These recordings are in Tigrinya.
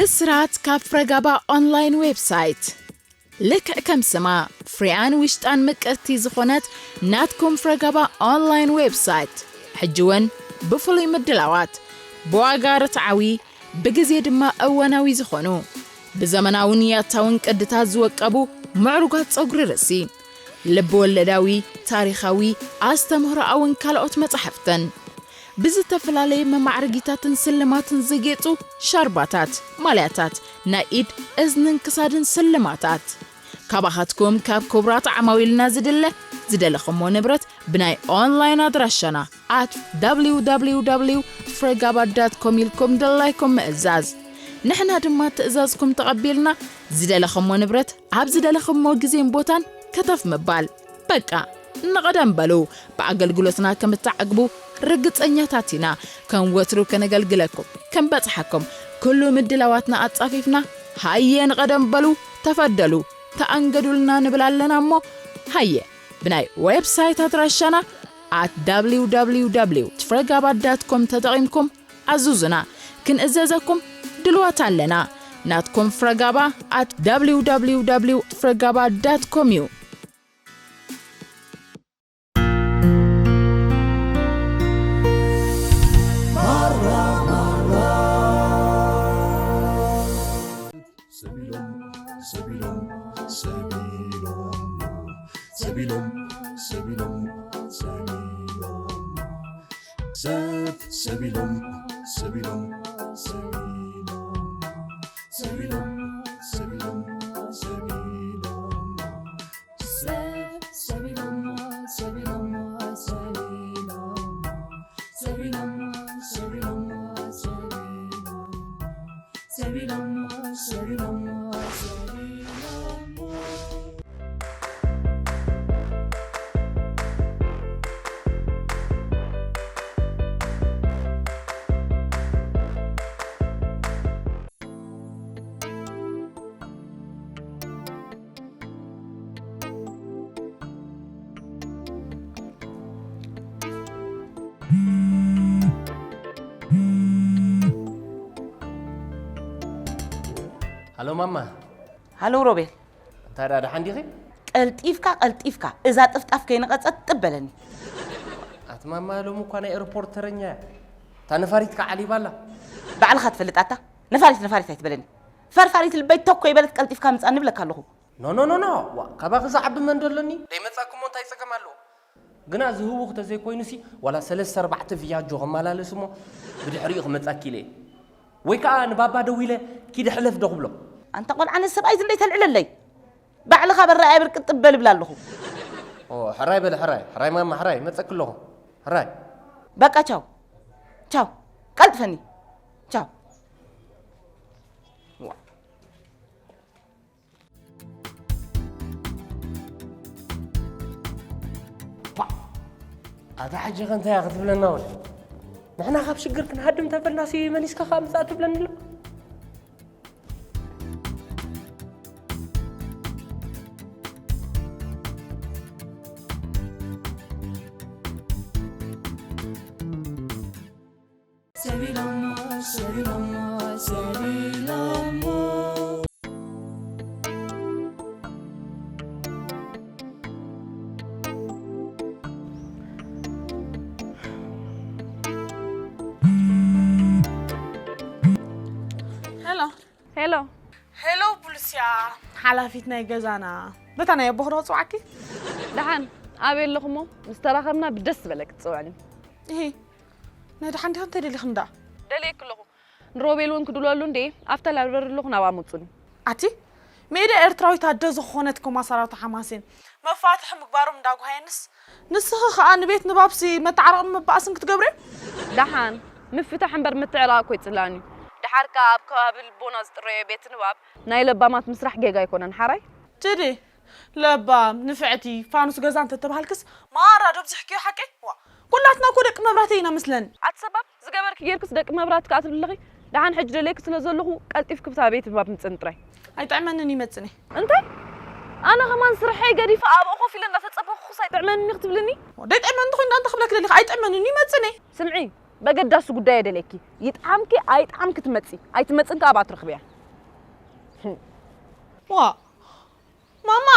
ብስራት ካብ ፍረጋባ ኦንላይን ዌብሳይት። ልክዕ ከም ስማ፣ ፍሪያን ውሽጣን ምቅርቲ ዝኾነት ናትኩም ፍረጋባ ኦንላይን ዌብሳይት፣ ሕጂ እውን ብፍሉይ ምድላዋት፣ ብዋጋ ርትዓዊ፣ ብግዜ ድማ እዋናዊ ዝኾኑ፣ ብዘመናውን ያታውን ቅድታት ዝወቀቡ ምዕሩጋት ጸጉሪ ርእሲ፣ ልብ ወለዳዊ፣ ታሪኻዊ፣ ኣስተምህሮኣውን ካልኦት መጻሕፍትን፣ ብዝተፈላለየ መማዕረጊታትን ስልማትን ዝጌጹ ሻርባታት፣ ማልያታት፣ ናይ ኢድ፣ እዝንን ክሳድን ስልማታት። ካባኻትኩም ካብ ክቡራት ዓማዊልና ዝድለ ዝደለኹሞ ንብረት ብናይ ኦንላይን ኣድራሻና at www ፍረጋባ ዳት ኮም ኢልኩም ድላይኩም ምእዛዝ። ንሕና ድማ ትእዛዝኩም ተቐቢልና ዝደለኹሞ ንብረት ኣብ ዝደለኹሞ ግዜን ቦታን ከተፍ ምባል። በቃ ንቐደም በሉ፣ ብኣገልግሎትና ከም እትዓግቡ ርግጸኛታት ኢና። ከም ወትሩ ከነገልግለኩም፣ ከም በጽሓኩም፣ ኩሉ ምድላዋትና ኣጻፊፍና፣ ሃየ ንቐደም በሉ፣ ተፈደሉ፣ ተኣንገዱልና ንብል ኣለና እሞ፣ ሃየ ብናይ ዌብሳይት ኣድራሻና at www ፍረጋባ ዳት ኮም ተጠቒምኩም ኣዙዙና፣ ክንእዘዘኩም ድልዋት ኣለና። ናትኩም ፍረጋባ at www ፍረጋባ ዳት ኮም እዩ። ሰቢሎም፣ ሰቢሎም፣ ሰቢሎም፣ ሰቢሎም፣ ሰቢሎም፣ ሰቢሎም፣ ሰብ፣ ሰቢሎም፣ ሰቢሎም፣ ሰቢሎም፣ ሰቢሎም፣ ሰቢሎም፣ ሰቢሎም፣ ሰብ፣ ሰቢሎም፣ ሰቢሎም፣ ሰቢሎም፣ ሰቢሎም፣ ሰቢሎም፣ ሰቢሎም። ሰቢሎሞ፣ ሰቢሎሞ፣ ሰቢሎሞ። ሃሎ ማማ። ሃሎ ሮቤል። እንታይ ደኣ ደሓን ዲኺ? ቀልጢፍካ፣ ቀልጢፍካ እዛ ጥፍጣፍ ከይነቐጸት ጥብ በለኒ። ኣቲ ማማ፣ ሎሚ እኳ ናይ ኤርፖርት ተረኛ እያ። እታ ነፋሪት ከዓሊባ ኣላ። ባዕልኻ ትፈልጥ ኣታ። ነፋሪት፣ ነፋሪት ኣይትበለኒ። ፈርፋሪት ልበይ ተኮ ይበለት ቀልጢፍካ ምጻኒ እብለካ ኣለኹ። ኖ፣ ኖ፣ ኖ፣ ኖ። ዋ፣ ካባኺ ዝዓቢ መን ዶ ኣሎኒ? ደይመጻኩሞ እንታይ ጸገም ኣለዎ? ግና ዝህውኽ ተዘይኮይኑሲ፣ ዋላ ሰለስተ ኣርባዕተ ቪያጆ ከመላለስ እሞ፣ ብድሕሪኡ ክመጻኪ ኢለ እየ። ወይ ከኣ ንባባ ደዊለ፣ ኪዲ ሕለፍ ዶ ክብሎ? ኣንታ ቆልዓ፣ ነዚ ሰብኣይ እዚ እንደይተልዕለለይ። ባዕልኻ በራይ ኣይብር ቅጥብ በል እብላ ኣለኹ። ኦ፣ ሕራይ በለ፣ ሕራይ። ሕራይ ማማ፣ ሕራይ። መጸኪ ኣለኹ። ሕራይ። በቃ ቻው። ቻው። ቀልጥፈኒ። ቻው። ባ! ኣታ ሕጂ ከ እንታይ እያ ክትብለና ወለ? ንሕና ካብ ሽግር ክንሃድም ተበልናሲ መሊስካ ከኣ ምጻእ ትብለኒ ኣሎ? ሰቢሎሞ፣ ሰቢሎሞ፣ ሰቢሎሞ። ሄሎ። ሄሎ። ሄሎ ቡልስያ፣ ሓላፊት ናይ ገዛና። በታ ናይ ኣቦኽዶ ክጽውዓኪ? ደሓን፣ ኣበይ ኣለኹሞ? ምስ ተራኸብና ብደስ ዝበለኪ ትጽውዕኒ። እሂ፣ ናይ ደሓን ዲኺ? እንታይ ደሊኽኒ ደኣ? ደልየኪ ኣለኹ። ንሮቤል እውን ክድውለሉ እንዴ፣ ኣብታ ላይብረሪ ኣለኹ፣ ናብኣ ምጹኒ። ኣቲ፣ ሜዳ ኤርትራዊት ኣደ ዝኾነት ኮማሳራቶ ሓማሴን መፋትሒ ምግባሮም እንዳጓሃየንስ፣ ንስኺ ኸኣ ንቤት ንባብሲ መተዓረቕን መባኣስን ክትገብርዮ? ደሓን፣ ምፍታሕ እምበር ምትዕራቕ እኮ ይጽላእኒ እዩ። ደሓር ከኣ ኣብ ከባቢ ልቦና ዝጥረዮ ቤት ንባብ ናይ ለባማት ምስራሕ ጌጋ ኣይኮነን፣ ሓራይ? ጅዲ፣ ለባም፣ ንፍዕቲ፣ ፋኑስ ገዛ እንተተባሃልክስ ማራ ዶ ኣብዚሕክዮ ሓቀይ? ዋ፣ ኩላትና እኮ ደቂ መብራህቲ ኢና መስለኒ። ኣቲ ሰባብ፣ ዝገበርኪ ጌርክስ ደቂ መብራህቲ ከኣ ትብሊ ኣለኺ? ደሓን ሕጂ ደልየኪ ስለ ዘለኹ ቀልጢፍኪ ብታ ቤት ንባብ ምጽኒ ጥራይ። ኣይጥዕመንን እዩ መጽኒ። እንታይ? ኣነ ከማን ስርሐይ ገዲፈ ኣብኡ ኮፍ ኢለ እንዳተጸበኹስ ኣይጥዕመንን እዩ ክትብልኒ? ደይጥዕመኒ እንተኾይኑ ደኣ እንታይ ክብለኪ ደሊኺ? ኣይጥዕመንን እዩ መጽኒ። ስምዒ፣ በገዳሲ ጉዳይ እየ ደልየኪ። ይጥዓምኪ ኣይጥዓምኪ ትመጺ። ኣይትመጽን ከኣ ኣብኣ ትረኽብያ። ዋ ማማ፣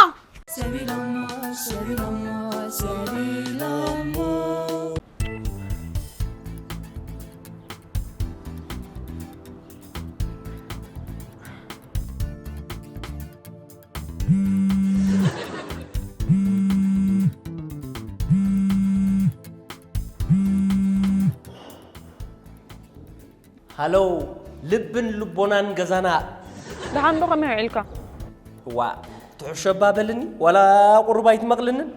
ሃሎ፣ ልብን ልቦናን ገዛና። ደሓን ዶ፣ ከመይ ውዒልካ? ዋ፣ ትሕሾ እባ በልኒ፣ ዋላ ቁሩብ ኣይትመቕልንን?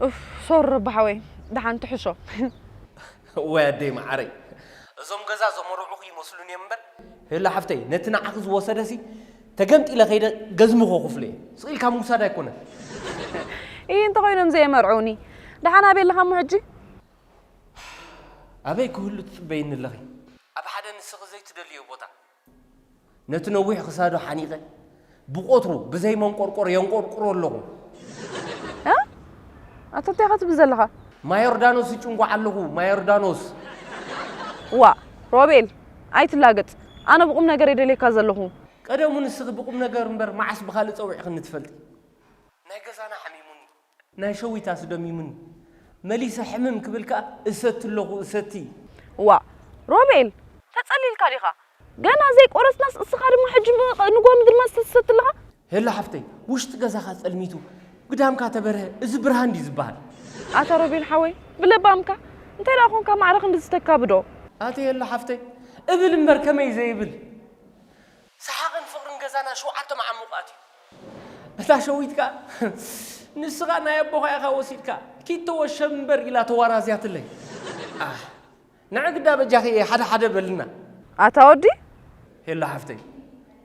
ኡፍ፣ ሶሪ ረቢ ሓወይ፣ ደሓን ትሕሾ። ወይ ኣደይ መዓረይ፣ እዞም ገዛ ዘመርዑኺ ይመስሉኒ እዮም እምበር። ሄሎ ሓፍተይ፣ ነቲ ንዓኺ ዝወሰደሲ ተገምጢለ ከይደ ገዝሚ ኮ ክፍሎ እየ። ስቕ ኢልካ ምውሳድ ኣይኮነን። እይ፣ እንተኾይኖም ዘየመርዑኒ። ደሓን ኣበይ ኣለኻ እሞ ሕጂ? ኣበይ ክህሉ ትጽበይኒ ኣለኺ? ኣብ ሓደ ንስኺ ዘይትደልዮ ቦታ። ነቲ ነዊሕ ክሳዱ ሓኒቐ፣ ብቆትሩ ብዘይ መንቆርቆር የንቆርቁሮ ኣለኹ። እ? ኣታ እንታይ ኢኻ ትብል ዘለኻ? ማዮርዳኖስ ይጭንጓዕ ኣለኹ፣ ማዮርዳኖስ። ዋ፣ ሮቤል፣ ኣይትላገጽ። ኣነ ብቁም ነገር እየ ደልየካ ዘለኹ። ቀደሙ ንስኺ ብቁም ነገር እምበር መዓስ ብኻልእ ጸዊዕኽኒ ትፈልጢ? ናይ ገዛና ሓሚሙኒ፣ ናይ ሸዊት ኣስደሚሙኒ። መሊሰ ሕምም ክብል ከኣ እሰቲ ኣለኹ፣ እሰቲ። ዋ፣ ሮቤል፣ ተጸሊልካ ዲኻ? ገና ዘይቆረስናስ እስኻ ድማ ሕጂ ም-፣ ንጎ ምድሪ መስተ ትሰቲ ኣለኻ? ሄሎ ሓፍተይ፣ ውሽጢ ገዛኻ ጸልሚቱ፣ ግዳምካ ተበርሀ፣ እዚ ብርሃን ድዩ ዝበሃል? ኣታ ሮቤል ሓወይ፣ ብለባምካ፣ እንታይ ደኣ ኾንካ ማዕረ ክንዲ ዝተካብዶ? ኣቲ ሄሎ ሓፍተይ፣ እብል እምበር ከመይ ዘይብል? ሰሓቕን ፍቕርን ገዛና ሸውዓተ መዓሙቕ ኣትዩ። እታ ሸዊት ከኣ፣ ንስኻ ናይ ኣቦኻ ኢኻ ወሲድካ፣ ኪድ ተወሸብ እምበር ኢላ ተዋራዝያትለይ። ኣህ፣ ንዒ ግዳ በጃኺ ሓደ ሓደ በልና። ኣታ ወዲ? ሄሎ ሓፍተይ፣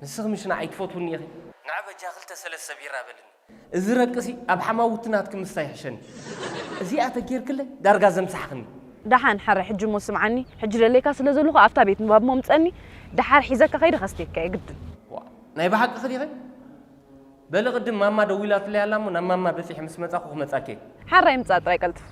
ንስኺ ምሽ ንዓይ ትፈትውኒ ኢኺ። ንዒ በጃ ክልተ ሰለስተ ቢራ በልኒ። እዚ ረቅሲ ኣብ ሓማውቲ ናትኪ ምስታይ ይሕሸኒ። እዚኣ ተጌርክለይ ዳርጋ ዘምሳሕኽኒ። ደሓን ሓራይ፣ ሕጂ እሞ ስምዓኒ፣ ሕጂ ደለይካ ስለ ዘለኹ ኣብታ ቤት ንባብ እሞ ምጸኒ፣ ደሓር ሒዘካ ከይደ ከስትየካ እየ ግድን። ዋ፣ ናይ ብሓቂ ክዲኸ? በሊ ቅድም ማማ ደዊላትለይ ኣላ እሞ ናብ ማማ በጺሐ ምስ መጻኹ ክመጻኪ እየ። ሓራይ ምጻእ ጥራይ ቀልጥፍ።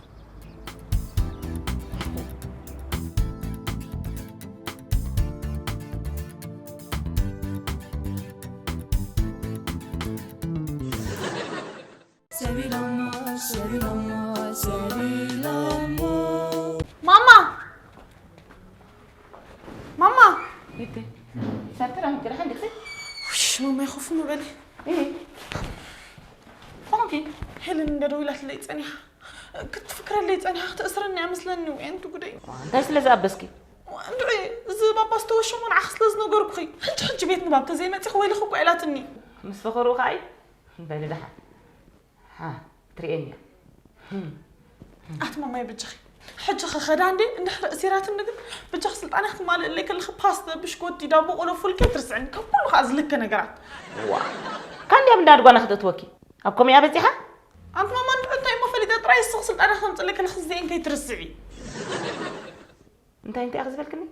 ማማ! ማማ! ቤተይ፣ ሳትራ ምክራ ሓንዲሲ? ውሽ፣ ማማ ይኸፉ ምበሊ። እይ። ኾንኪ? ሄለን እንደ ደዊላትለይ ጸኒሓ። ክትፍክረለይ ጸኒሓ፣ ክትእስረኒ እያ መስለኒ። ወይ ኣንቲ ጉደይ። እንታይ ስለ ዝኣበስኪ? እንድዒ፣ እዚ ባባ ዝተወሸሞ ንዓኺ ስለ ዝነገርኩኺ፣ ሕጂ ሕጂ ቤት ንባብ ተዘይመጺኺ ወይልኺ እኮ ኢላትኒ። ምስ ፈኸሩ ከኣ እዩ። በሊ ደሓን። ሃ፣ ትርእየኒ እያ። ኣቲ ማማይ በጃኺ፣ ሕጂ ክኸዳ እንዴ እንድሕር እሲራትኒ ግን በጃኺ ስልጣንያ ክትማልእለይ ከለኺ ፓስተ፣ ብሽኮቲ፣ ዳቦ ቆሎ፣ ፉል ከይትርስዕኒ፣ ካብ ኩሉ ከኣ ዝልከ ነገራት። ዋ፣ ካንድያ እንዳ ድጓና ክተእትወኪ ኣብ ከምኡ እያ በጺሓ? ኣንቲ ማማ እንድዒ እንታይ እሞ ፈሊጠ ጥራይ እስኺ ስልጣንያ ክተምጽእለይ ከለኺ እዚኤን ከይትርስዒ። እንታይ እንታይ ኢኺ ዝበልክኒ?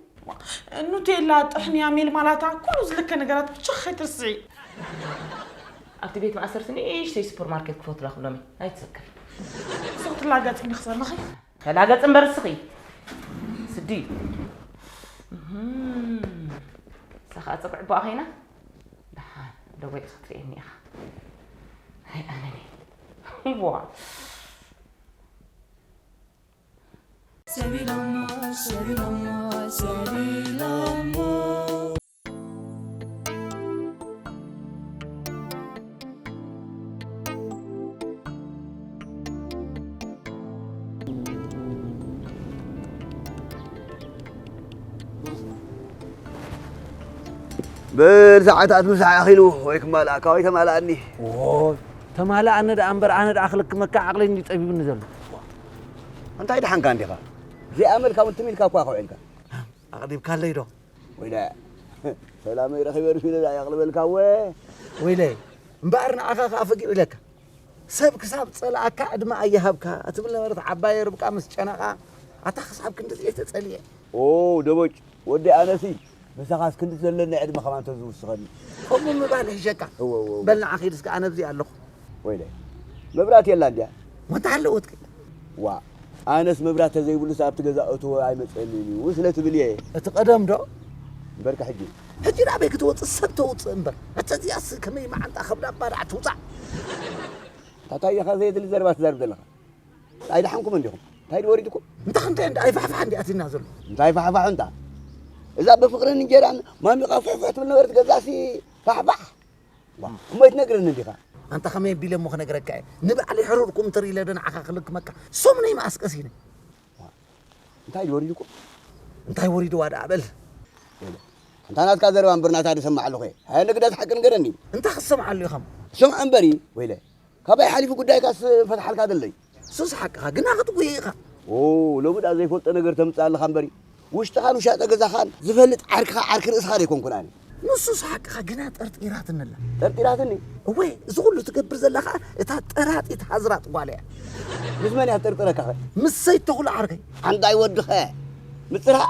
ኑቴላ፣ ጥሕንያ፣ ሜልማላታ፣ ኩሉ ዝልከ ነገራት ብቻ ከይትርስዒ። ኣብቲ ቤት መኣሰርቲ ንእሽተይ ሱፐርማርኬት ክፈትላ ክብሎም እየ። ኣይትሰከፊ። ንስኺ ትላገጺ እንዲኺ ዘለኺ። ተላገጺ እምበር እስኺ። ስዲ። እህም። እሳ ኸኣ ጸጉዒ ቦኣ ኸይና። ደሓን ደጎ ኢኻ ትርእየኒ ኢኻ። ኣይ ኣነ ነይ። ዋ። ሰቢሎሞ፣ ሰቢሎሞ፣ ሰቢሎሞ። በል ሰዓታት ምሳሕ ኣኺሉ ወይ ክማልኣካ ወይ ተማልኣኒ። ኦይ፣ ተማልኣኒ ደኣ እምበር ኣነ ደኣ ክልክመካ ዓቕለይ እንድዩ ጸቢቡኒ ዘሎ። እንታይ ደሓንካ እንዲኻ? ዘይኣመልካ እውን ትም ኢልካ እኳ ኢኻ ውዒልካ። ኣቕሪብካለይ ዶ? ወይለ፣ ሰላመይ ረኺበ ርፊደ ደኣ የቕልበልካ እወ። ወይለይ፣ እምበኣር ንዓኻ ከኣ ፈጊር ኢለካ። ሰብ ክሳብ ጸልኣካ ዕድመ ኣይሃብካ ትብል ነበረት ዓባየይ ርብቃ ምስ ጨነቓ፣ ኣታ ክሳብ ክንድዚ እየ ተጸሊኤ። ኦ፣ ደቦጭ፣ ወዲ ኣነሲ፣ ምሳኻስ ክንድዚ ዘለኒ ዕድመ ከማን ተዝውስኸኒ። ከምኡ ምባል ይሕሸካ። እወ፣ እወ፣ እወ። በል ንዓ ኺድ እስከ ኣነ ኣብዚ ኣለኹ። ወይለ፣ መብራት የላ እንድያ? ወንታ ኣለወት ከ? ዋ፣ ኣነስ መብራት ተዘይብሉስ ኣብቲ ገዛ እትዎ ኣይመጸንን እዩ ስለ ትብል እየ። እቲ ቀደም ዶ? እምበርከ ሕጂ፣ ሕጂ ናበይ ክትወፅእ ሰብ ተውፅእ እምበር። ኣታ እዚኣስ ከመይ መዓንጣ ከብዳ ባዳዕ ትውፃእ። ታታይ ኢኻ ዘየድሊ ዘረባ ትዛርብ ዘለኻ? ኣይደሓንኩም እንዲኹም? እንታይ ድወሪድኩም? እንታይ እንታይ እንዳ ኣይፋሕፋሕ እንዲ ኣትና ዘሎ? እንታይ ፋሕፋሕ እንታ? እዛ ብፍቕርን እንጀራን ማሚቓ ፍሕፍሕ ትብል ነበረት ገዛሲ ፋሕፋሕ። ዋ፣ እሞ ኣይትነግረኒ እንዲኻ? ኣንታ ከመይ ኣቢለ እሞ ክነግረካ እየ? ንባዕሊ ሕሩርኩም ትርኢ ኢለ ዶ ንዓኻ ክልክመካ? ሰሙነይ መኣስቀሲኒ። ዋ፣ እንታይ ድወሪድኩም? እንታይ ወሪድዋ ደኣ በል። ወለ፣ ኣንታ ናትካ ዘረባ እምበር ናታ ድሰማዕ ኣለኹ እየ። ሃየ ንግደት ሓቂ ንገረኒ። እንታይ ክትሰምዓሉ ኢኻ? ስምዓ እምበሪ፣ ወይለ። ካባይ ሓሊፉ ጉዳይካስ ፈትሓልካ ደለይ። ሱስ ሓቅኻ፣ ግና ክትጉሂ ኢኻ። ኦ፣ ሎሚ ደኣ ዘይፈልጦ ነገር ተምጽእ ኣለኻ እምበሪ። ውሽጥኻን ውሻጠ ገዛኻን ዝፈልጥ ዓርክኻ ዓርኪ ርእስኻ ደይኮንኩን ኣነ። ንሱስ ሓቅኻ፣ ግና ጠርጢራትኒ ኣላ። ጠርጢራትኒ? እወ፣ እዚ ኩሉ ትገብር ዘላ ኸኣ እታ ጠራጢት ሃዝራጥ ጓል እያ። ምስ መን እያ ትጥርጥረካ ኸ? ምስ ሰይድ ተኽሉ ዓርከይ። ዓንዳይ ወድኸ። ምጽርሃ?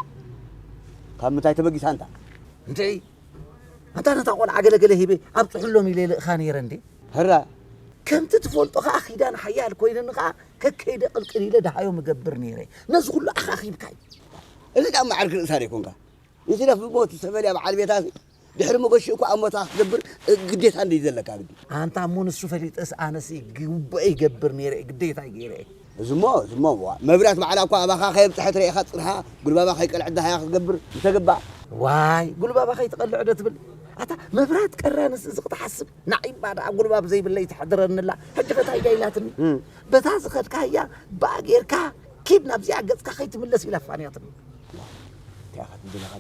ካብ ምንታይ ተበጊሳ ኣንታ? እንተይ ኣንታ ነታ ቆልዓ ገለገለ ሂበ ኣብጽሑሎም ኢለ ይልእኻ ነይረ እንዴ? ህራ። ከምቲ ትፈልጦ ኸኣ ኪዳን ሓያል ኮይኑኒ ኸኣ ከከይደ ቅልቅል ኢለ ደሃዮም እገብር ነይረ። ነዚ ኩሉ ኣኻኺብካ እዩ። እዚ ዳማ ዓርኪ ርእሳ ደይኮንካ? ይትረፍ ብሞት ዝተፈልያ በዓል ቤታ ድሕሪ መገሽኡ እኮ ኣብ ሞታ ክትገብር ግዴታ እንድዩ ዘለካ ግዲ። ኣንታ እሞ ንሱ ፈሊጠስ ኣነስ ግቡእ ይገብር ነይረ፣ ግዴታ ገይረ። እዝሞ እዝሞ ዋ፣ መብራት ባዕላ እኳ ኣባኻ ከየብጽሐት ርኢኻ ጽንሓ ጉልባባ ከይቀልዕት ደሃያ ክትገብር ምተገባእ። ዋይ፣ ጉልባባ ከይትቐልዕ ዶ ትብል? ኣታ መብራት ቀራንስ እዚ ክትሓስብ፣ ናዒባ ደኣ ጉልባብ ዘይብለይ ትሕድረንላ። ሕጂ ከ ታይ ኢላትኒ? እም። በታ ዝኸድካያ ብኣ ጌርካ ኪድ ናብዚኣ ገጽካ ከይትምለስ ኢላ ፋንያትኒ። እንታይ ኢኻ ትብል ዘለኻ?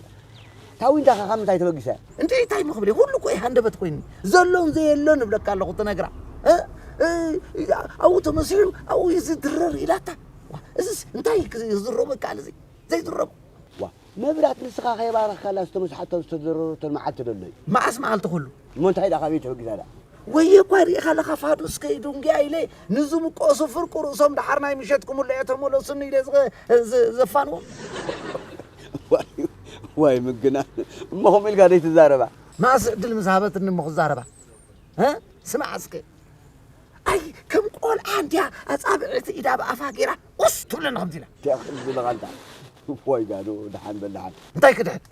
ታዊንታ ኸ ካብ ምንታይ ተበጊሳ? እንዴ፣ እንታይ ምኽብል? ኩሉ እኮ እዩ ሃንደበት ኮይኒ። ዘሎን ዘየሎን እብለካ ኣለኹ ትነግራ። እ? እ፣ ኣብኡ ተመሲሑ፣ ኣብኡ እዩ ዝድረር ኢላታ። ዋ፣ እዚስ እንታይ ክዝረበካ ኣለ እዚ? ዘይዝረብ። ዋ፣ መብራት ንስኻ ከየባረኽካላ ዝተመስሓቶን ዝተደረረቶን መዓልቲ ደሎ እዩ። መዓስ መዓልቲ ኩሉ? እሞ እንታይ ደኣ ካበይ ተበጊሳ ደኣ? ወየ እኳ ሪኢኻ ኣለኻ ፋዱስ ከይዱ እንግያ ኢለ ንዝምቆሱ ፍርቁ ርእሶም ደሓር ናይ ምሸት ክምልዑ እየ ተመለሱኒ ኢለ ዝኸ-፣ ዝ-፣ ዘፋንዎም። ዋይ፣ ዋይ ምግና። እሞ ከምኡ ኢልካ ደይትዛረባ? መኣስ ዕድል ምስ ሃበትኒ እሞ ክዛረባ? እ? ስማዕ እስከ። ኣይ፣ ከም ቆልዓ እንድያ ኣጻብዕቲ ኢዳ ብኣፋ ገይራ ቁስ ትብለኒ ከምዚ ኢላ። እንታይ ክትብል ኢኻ ኣንታ? ዋይ ጋዶ፣ ደሓን በል ደሓን። እንታይ ክድሕን?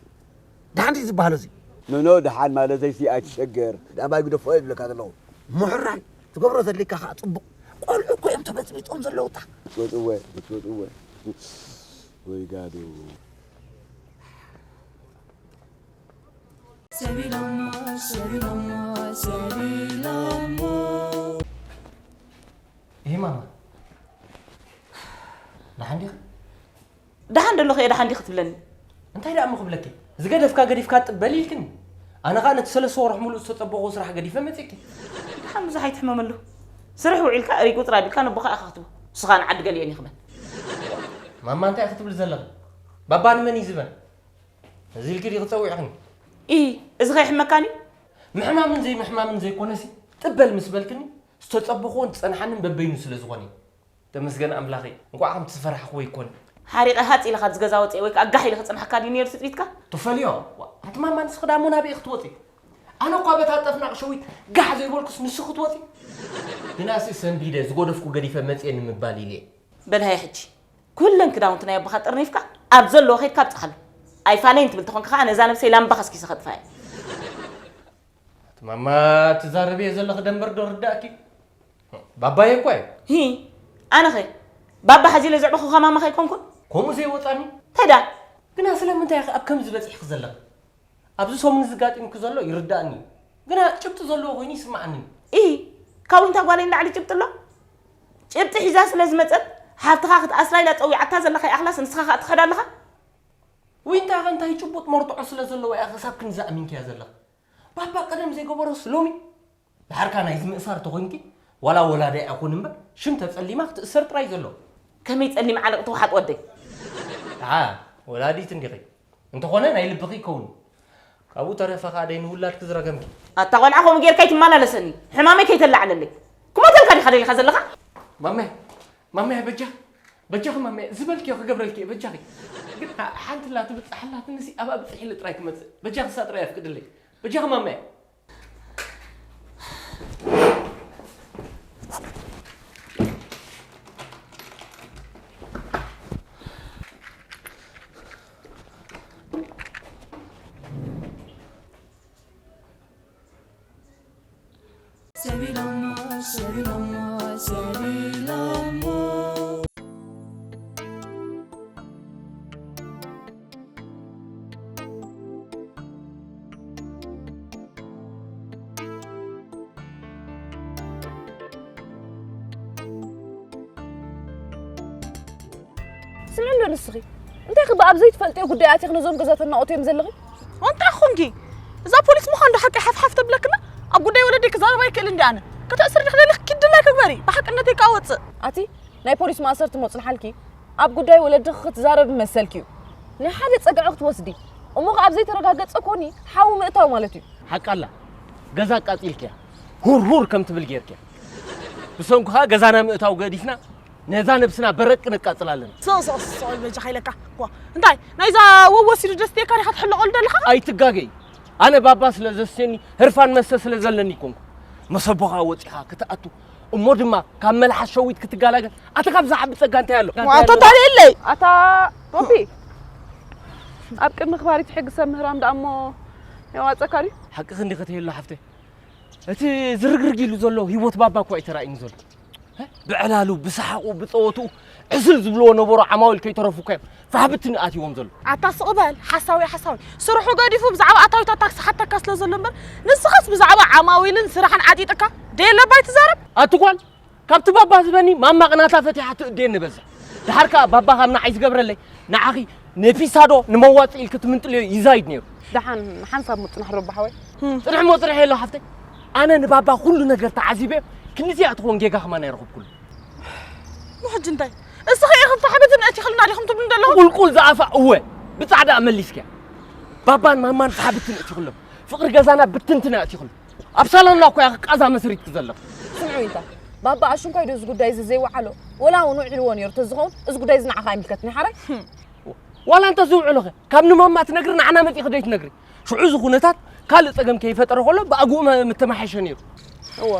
ደሓን ድዩ ዝበሃል እዚ? ኖ፣ ኖ፣ ደሓን ማለተይሲ ኣይትሸገር። ኣባይ ግደፎ እየ ዝብለካ ዘለኹ። ምሕራይ፣ ትገብሮ ዘድልየካ ከኣ ጽቡቕ። ቆልዑ እኮ እዮም ተበጽቢጦም ዘለዉ እታ። ትወጽእወ፣ ትወጽእወ። ወይ ጋዶ። ሰቢሎሞ፣ ሰቢሎሞ፣ ሰቢሎሞ። ይሄ ማማ፣ ደሓን ዲኺ? ደሓን ደለኹ እየ፣ ደሓን ዲኺ ትብለኒ? እንታይ ደኣ እሞ ክብለኪ? ዝገደፍካ ገዲፍካ ጥበል ኢልክኒ። ኣነ ኸኣ ነቲ ሰለስተ ወርሒ ሙሉእ ዝተጸበኹዎ ስራሕ ገዲፈ መጺእኪ። ደሓን ብዙሕ ኣይትሕመመሉ። ስርሕ ውዒልካ እሪ ቁጽር ኣቢልካ ነቦኻ ኢኻ ክትቦ። ንስኻ ንዓዲ ገሊኤን ይኽበን። ማማ እንታይ ኢኺ ትብሊ ዘለኺ? ባባ ንመን እዩ ዝበን? እዚ ኢልኪ ዲኺ ጸዊዕኽኒ? ኢ፣ እዚ ኸይሕመካን እዩ? ምሕማምን ዘይምሕማምን ዘይኮነሲ፣ ጥበል ምስ በልክኒ፣ ዝተጸበኹዎን ዝጸንሓንን በበይኑ ስለ ዝኾነ እዩ። ተመስገን ኣምላኸይ፣ እንቋዕ ከምቲ ዝፈራሕኽዎ ኣይኮነን። ሓሪቐ ሃጽ ኢለ ካብዚ ገዛ ወጺኤ ወይ ከኣ ጋሕ ኢለ ክጸንሓካ ድዩ ነይሩ ትጽቢትካ? ትፈልዮ? ዋ፣ ኣቲ ማማ ንስኺ ዳሞ ናበይ ክትወጺ? ኣነ እኳ በታ ጠፍናቕ ሸዊት ጋሕ ዘይበልኩስ ንስኺ ክትወጺ? ግናሲ ሰንቢደ ዝጎደፍኩ ገዲፈ መጽየ ንምባል ኢለ እየ። በል ሃየ ሕጂ፣ ኩለን ክዳውንቲ ናይ ኣቦኻ ጠርኒፍካ ኣብ ዘለዎ ከይድካ ኣብጽሓሉ። ኣይፋለይን ትብል ተኾንካ ከኣ ነዛ ነብሰይ ላምባ ከስኪሰ ከጥፍኣ እየ። ኣቲ ማማ ትዛረብዮ ዘለኺ ደንበር ዶ ርዳእኪ? ባባየ እኳ እዩ። ሂ፣ ኣነኸ ባባ ሓዚ ኢለ ዘዕበኹኻ ማማ ከይኮንኩን? ከምኡ ዘይወጻኒ። እንታይ ደኣ? ግና ስለምንታይ ኢኺ ኣብ ከምዚ በጺሕኪ ዘለኺ? ኣብዚ ሰሙን እዚ ጋጢሙኪ ዘሎ ይርዳእኒ እዩ። ግና ጭብጢ ዘለዎ ኮይኑ ይስምዓኒ እዩ። ኢሂ፣ ካብ ዊንታ ጓለይ ንላዕሊ ጭብጢ ኣሎ? ጭብጢ ሒዛ ስለ ዝመጸት፣ ሓፍትኻ ክትኣስራ ኢላ ጸዊዓታ ዘላ ከይኣኽላስ ንስኻ ከኣ ትኸዳ ኣለኻ? ዊንታ ከ እንታይ ጭቡጥ መርትዖ ስለ ዘለዋ እያ ክሳብ ክንዚ ኣሚንክያ ዘለኻ? ባባ ቀደም ዘይገበሮስ ሎሚ? ድሓርካ ናይዚ ምእሳር ተኾይንኪ፣ ዋላ ወላዲኣ ይኹን እምበር፣ ሽም ተጸሊማ ክትእሰር ጥራይ ዘሎ። ከመይ ጸሊም ዓለቕ ትውሓጥ ወደይ? ደሓ፣ ወላዲት እንዲኺ። እንተኾነ ናይ ልብኺ ይከውን። ካብኡ ተረፈ ኸኣ ደይ ንውላድኪ ዝረገምኪ። ኣታ ቖልዓ ከምኡ ጌርካ ኣይትመላለሰኒ። ሕማመይ ከይተላዕለለይ። ክሞተልካ ዲኻ ደሊኻ ዘለኻ? ማመ፣ ማመ በጃ፣ በጃኺ ማመ፣ ዝበልክዮ ክገብረልኪ እየ በጃኺ። ግን ሓንቲ ላ ትብጻሕ ኣላትንሲ ኣብኣ ብጽሒለ ጥራይ ትመጽእ። በጃኺ እሳ ጥራይ ኣፍቅድለይ። በጃኺ ማመ። ስምዒ እንዶ ንስኺ እንታይ ክበ ኣብ ዘይትፈልጥዮ ጉዳይ ኣቲኽ ነዞም ገዛ ተናቑትዮም ዘለኺ? እንታይ ኾንኪ? እዛ ፖሊስ ምዃን ዶ ሓቂ ሓፍሓፍ ተብለክና? ኣብ ጉዳይ ወለደይ ክዛረብ ኣይክእል እንዲ ኣነ። ከተእስር ድኽደልኽ ኪድላይ ክግበሪ። ብሓቅነተይ ከኣ ወፅእ። ኣቲ ናይ ፖሊስ ማእሰርቲ መፅንሓልኪ ኣብ ጉዳይ ወለድኺ ክትዛረብ መሰልኪ እዩ። ናይ ሓደ ፀግዒ ክትወስዲ እሞ ከኣ ኣብ ዘይተረጋገፀ ኮኒ ሓዊ ምእታው ማለት እዩ። ሓቃላ ገዛ ኣቃጺልክያ ሁር ሁር ከም ትብል ጌርክያ። ብሰንኩ ከኣ ገዛና ምእታው ገዲፍና ነዛ ነብስና በረቅ ነቃጽላለን። ሶ ሶ ሶ በጃ ኻይለካ ዋ እንታይ ናይዛ ወወሲዱ ደስ ዴካ ዲኻ ትሕለቐሉ ደለኻ? ኣይትጋገይ። ኣነ ባባ ስለ ዘስኒ ህርፋን መስተ ስለ ዘለኒ ይኮንኩ። መሰቦኻ ወጺኻ ክትኣቱ እሞ ድማ ካብ መልሓስ ሸዊት ክትጋላገል ኣተ ካብ ዝዓቢ ጸጋ እንታይ ኣሎ? ዋታ ታሪለይ ኣታ ሮቢ ኣብ ቅድሚ ክባሪት ሕጊ ሰብ ምህራም ደኣ እሞ የዋጸካ ድዩ? ሓቂ ክንዲ ከተየሎ ሓፍተይ እቲ ዝርግርግ ኢሉ ዘሎ ህይወት ባባ እኮ ኣይተራእዩን ዘሎ። ብዕላሉ ብሰሓቑ ብጸወትኡ ዕስል ዝብልዎ ነበሩ ዓማዊል ከይተረፉ እኮ እዮም ፋሕብትን ኣትይዎም ዘሎ። ኣታ ስቕ በል ሓሳዊ ሓሳዊ። ስርሑ ገዲፉ ብዛዕባ ኣታዊታት ታክሲ ሓተካ ስለ ዘሎ እምበር ንስኻስ ብዛዕባ ዓማዊልን ስራሕን ዓጢጥካ ደየለ ባይ ትዛረብ። ኣቲ ጓል ካብቲ ባባ ዝበኒ ማማ ቅናታ ፈቲሓ ትእድየኒ በዛ። ድሓር ከኣ ባባ ካብ ንዓይ ዝገብረለይ ንዓኺ ነፊሳዶ ንመዋጽኢ ኢልኪ ትምንጥልዮ ይዛይድ ነይሩ። ደሓን ሓንሳብ ምጽናሕ ረቢ ሓወይ። ጽንሕ ሞ ጽንሕ የሎ ሓፍተይ። ኣነ ንባባ ኩሉ ነገር ተዓዚበ ክንዲዚኣ ትኾን ጌጋ ከማን ኣይረኸብኩሉ። ምሕጂ እንታይ እስኺ ኢኽም ታሕብትን እቲ ክልና ዲኹም ትብሉ ዘለኹም? ቁልቁል ዝኣፋ እወ ብጻዕዳ መሊስኪያ። ባባን ማማን ታሕብትን እቲ ክሎም ፍቕሪ ገዛና ብትንትና እቲ ክሉ ኣብ ሳሎንና እኮ ያኺ ቃዛ መስሪትኪ ዘለኺ። ስምዑ ኢንታ ባባ ኣሽንኳይ ዶ እዚ ጉዳይ እዚ ዘይወዓሎ ወላ እውን ውዒልዎ ነይሩ ተዝኸውን እዚ ጉዳይ እዚ ንዓኻ ኣይምልከትን እዩ ሓራይ። ዋላ እንተ ዝውዕሎኸ ካብ ንማማ ትነግሪ ንዓና መጺኺ ደይ ትነግሪ። ሽዑ እዚ ኩነታት ካልእ ጸገም ከይፈጠረ ከሎ ብኣግኡ መ- ምተማሓሸ ነይሩ። እወ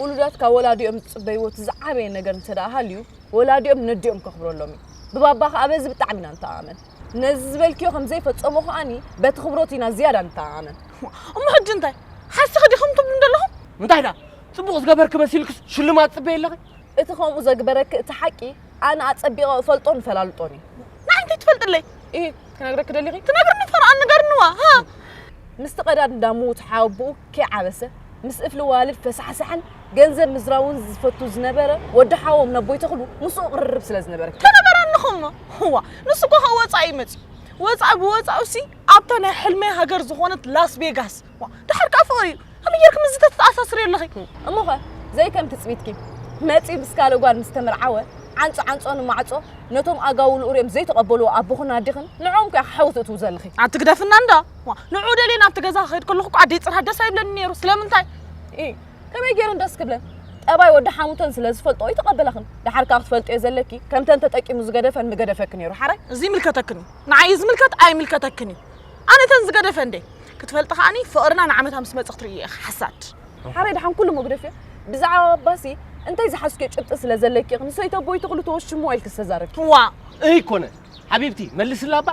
ውሉዳት ካብ ወላዲኦም ዝጽበይዎ እቲ ዝዓበየ ነገር እንተ ደኣ ሃልዩ ወላዲኦም ነዲኦም ከኽብረሎም እዩ። ብባባ ከኣ በዚ ብጣዕሚ ኢና ንተኣማመን። ነዚ ዝበልክዮ ከም ዘይፈጸሞ ከኣኒ በቲ ክብሮት ኢና ዝያዳ ንተኣማመን። እሞ ሕጂ እንታይ ሓሲኺ ዲኹም ትብሉ ዘለኹም? እንታይ ደኣ ጽቡቕ ዝገበርኪ መሲልክስ ሽልማት ጽበየ ኣለኺ? እቲ ከምኡ ዘግበረኪ እቲ ሓቂ ኣነ ኣጸቢቐ እፈልጦን እፈላልጦን እየ። ንዓይ እንታይ ትፈልጥለይ? ኢ ክነግረኪ ደሊኺ? ትነግርኒ ፈርዖን ንገርንዋ ሃ ምስቲ ቀዳድ እንዳ ምዉት ሓወብኡ ከይዓበሰ ምስ እፍሊ ዋልድ ፈሳሕሳሕን ገንዘብ ምዝራውን ዝፈቱ ዝነበረ ወዲ ሓዎም ነቦይ ተኽሉ ምስኡ ቅርርብ ስለ ዝነበረ ከነበረኒ ኹሞ። እዋ ንሱ እኮ ካብ ወፃኢ እዩ መፅዩ። ወፃኢ ብወፃኡ ሲ ኣብታ ናይ ሕልመይ ሃገር ዝኾነት ላስ ቬጋስ። ዋ፣ ድሓር ከዓ ፍቕሪ እዩ። ከመይ ጌርክ ምስዚ ተተኣሳስርዮ ኣለኺ? እሞኸ ዘይከም ትፅቢትኪ መፂኡ ምስ ካልእ ጓል ምስ ተመርዓወ ዓንጾ ዓንጾ ንማዕጾ ነቶም ኣጋውልኡ ሪኦም ዘይተቐበልዎ ኣቦኽን ኣዴኽን ንዕኦም እኮ ኢኻ ሓዊ ትእትዉ ዘለኺ። ኣቲ ግደፍና እንዳ። ዋ፣ ንዑ ደልየ ናብቲ ገዛ ክኸይድ ከለኹ እኮ ኣደይ ጽንሓት ደስ ኣይብለኒ ነይሩ። ስለምንታይ? ኢ፣ ከመይ ገይረን ደስ ክብለን? ጠባይ ወዲ ሓሙተን ስለ ዝፈልጦ ኣይተቐበላኽን። ደሓር ከኣ ክትፈልጥዮ ዘለኪ ከምተን ተጠቂሙ ዝገደፈን ምገደፈኪ ነይሩ። ሓራይ? እዚ ይምልከተክን እዩ። ንዓይ ዝምልከት ኣይምልከተክን እዩ። ኣነ ተን ዝገደፈ እንዴ? ክትፈልጢ ከኣኒ ፍቕርና ንዓመታ ምስ መጸ ክትርእዮ ኢኻ። ሓሳድ። ሓራይ ደሓን ኩሉ መጉደፍዮ ብዛዕባ ባባሲ እንታይ ዝሓዝክዮ ጭብጢ ስለ ዘለኪ ኢኺ ንሰይቲ ኣቦይ ተኽሉ ተወሽምዎ ኢልኪ ዝተዛረብኪ። ዋ! ኣይኮነ ሓቢብቲ መልስላ እባ።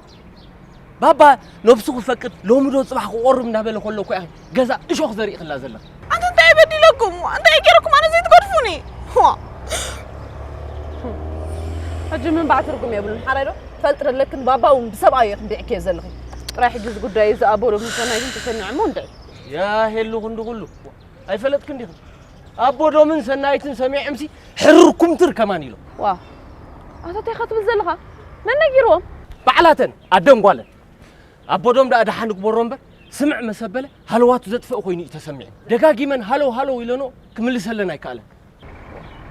ባባ ነብሱ ክፈቅድ ሎሚ ዶ ጽባሕ ክቆርብ እንዳበለ ከሎ እኮ ኢኺ ገዛ እሾኽ ዘሪእክላ ዘለኺ። ኣንተ እንታይ በዲለኩም? እንታይ ገይረኩም ኣነ ዘይትገድፉኒ? ዋ! ሕጂ ምንባዕ ትርጉም የብሉን ሓራይ ዶ? ትፈልጢ ደለክን ባባ እውን ብሰብኣዩ ኢኺ እንዲዕክዮ ዘለኺ። ጥራይ ሕጂ እዚ ጉዳይ እዚ ኣቦ ሎሚ ሰናይ ግን ተሰሚዖሞ እንድዒ። ያ ሄሉ ክንዲ ኩሉ ኣይፈለጥክን ዲኽን? ኣቦ ዶምን ሰናይትን ሰሚዖምሲ ሕርር ኩምትር ከማን ኢሎም። ዋው ኣታ እንታይ ኢኻ ትብል ዘለኻ? መን ነጊርዎም? ባዕላተን ኣደን ጓለን። ኣቦ ዶም ደኣ ደሓን ንግበሮ እምበር ስምዕ መሰበለ ሃለዋቱ ዘጥፍእ ኮይኑ እዩ ተሰሚዑ። ደጋጊመን ሃለው ሃለው ኢለንኦ ክምልሰለን ኣይከኣለን።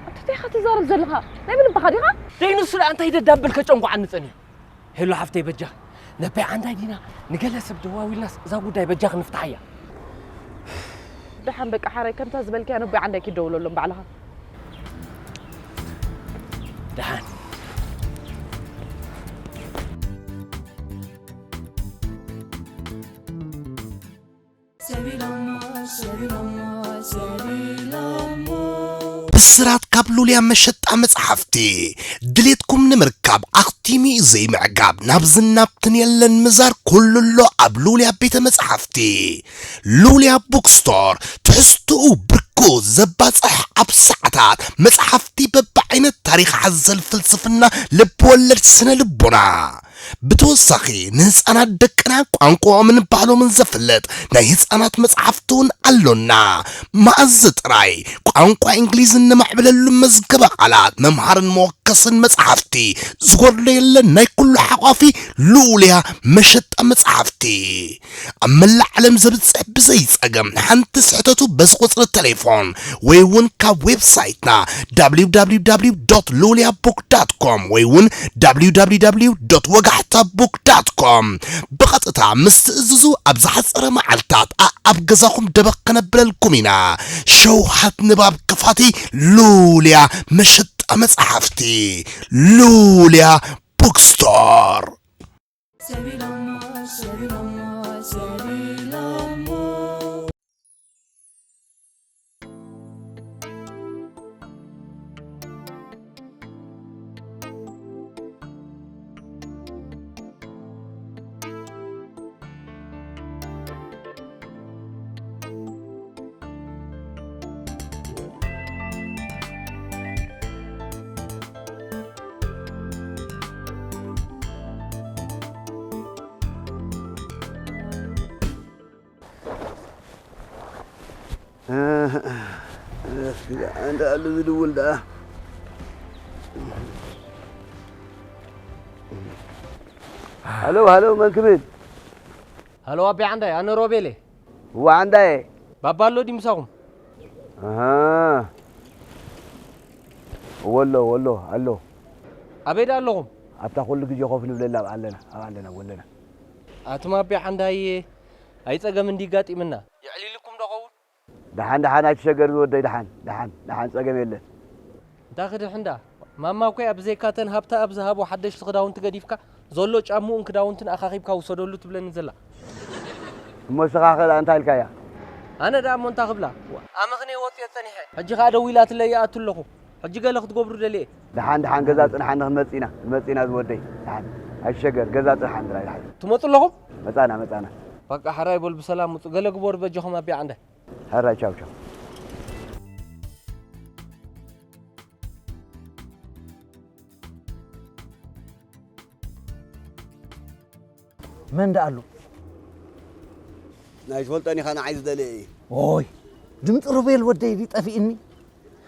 ኣታ እንታይ ኢኻ ትዛረብ ዘለኻ? ናይ ብልብኻ ዲኻ? ደይ ንሱ ደኣ እንታይ ደዳብል ከጨንቋዓኒ ጸኒሑ። ሄሎ ሓፍተይ በጃ ነባይ ዓንዳይ ዲና ንገለ ሰብ ደዋዊልናስ እዛ ጉዳይ በጃ ክንፍትሓያ። ደሓን በቃ ሓራይ ከምታ ዝበልክያ ነቦይ ዓንዳይ ኪደውለሎም ባዕልኻ። ደሓን ብስራት ካብ ሉልያ መሸጣ መጽሓፍቲ ድሌትኩም ንምርካብ ኣኽቲሙ እዩ ዘይምዕጋብ ናብ ዝናብትን የለን ምዛር ኩሉ ኣሎ ኣብ ሉልያ ቤተ መጽሓፍቲ ሉልያ ቡክስቶር ትሕዝትኡ ብርኩ ዘባጽሕ ኣብ ሰዓታት መጽሓፍቲ በብዓይነት ታሪኽ ሓዘል ፍልስፍና ልብወለድ ስነ ልቦና ብተወሳኺ ንህፃናት ደቅና ቋንቋኦምን ባህሎምን ዘፍልጥ ናይ ህፃናት መፅሓፍቲ እውን ኣሎና። መኣዝ ጥራይ ቋንቋ እንግሊዝ እነማዕብለሉ መዝገበ ቃላት መምሃርን መወከስን መፅሓፍቲ ዝጎድሎ የለን። ናይ ኩሉ ሓቋፊ ልኡልያ መሸጣ መፅሓፍቲ ኣብ መላእ ዓለም ዘብፅሕ ብዘይፀገም ሓንቲ ስሕተቱ በዚ ቁፅሪ ቴሌፎን ወይ እውን ካብ ዌብሳይትና www.luliabook.com ወይ እውን www ወጋሕታ book.com ብቐጥታ ምስ ትእዝዙ ኣብ ዝሓፀረ መዓልታት ኣኣብ ገዛኹም ደበኽ ከነብለልኩም ኢና። ሸውሃት ንባብ ክፋቲ ሉልያ መሸጣ መፅሓፍቲ ሉልያ ቡክስቶር። እስኪ ኣንተ ኣሉ ዝድውል ደኣ። ሃሎ፣ ሃሎ፣ መን ክብል? ሃሎ፣ ኣቢ ዓንዳይ፣ ኣነ ሮቤል እየ። እዋ ዓንዳየ። ባባ ኣሎ ድዩ ምሳኹም? ኣሃ። ወሎ፣ ወሎ፣ ኣሎ። ኣበይ ደኣ ኣለኹም? ኣብታ ኩሉ ግዜ ኮፍ ንብለላ ኣብ ኣለና፣ ኣብ ኣለና፣ ወለና። ኣቱም ኣቢ ዓንዳየ፣ ኣይጸገም እንዲ ጋጢምና። የዕሊልኩም ዶ ኸውን? ደሓን፣ ደሓን፣ ኣይትሸገር ዝወደይ፣ ደሓን፣ ደሓን፣ ደሓን፣ ጸገም የለን። እንታ ክድሕ እንዳ፣ ማማ እኮ ኣብ ብዘይካ ተን ሃብታ ኣብ ዝሃቦ ሓደሽቲ ክዳውንቲ ገዲፍካ፣ ዘሎ ጫምኡን ክዳውንትን ኣኻኺብካ ውሰደሉ ትብለኒ ዘላ። እሞ ንስኻ ኸ ደኣ እንታይ ኢልካያ? ኣነ ደኣ እሞ እንታይ ክብላ? ኣመኽንየ ወጽየ ጸኒሐ። ሕጂ ኸኣ ደዊላትለይ ይኣቱ ኣለኹ። ሕጂ ገለ ክትገብሩ ደልየ። ደሓን፣ ደሓን፣ ገዛ ጽንሓኒ፣ ክንመጽእ ኢና፣ ክንመጽእ ኢና ዝወደይ። ደሓን፣ ኣይትሸገር፣ ገዛ ጽንሓኒ ጥራይ፣ ደሓን። ትመጹ ኣለኹም? መጻና፣ መጻና። በቃ፣ ሕራይ በሉ፣ ብሰላም ምጹ። ገለ ግበሩ በጃኹም ኣቢ ዓንዳይ። ሕራይ፣ ቻው፣ ቻው። መን ደኣ ኣሎ? ናይ ዝፈልጦን ኢኻ ንዓይ ዝደልየ እዩ። ኦይ፣ ድምፂ ሮቤል ወደይ ድዩ ጠፊእኒ?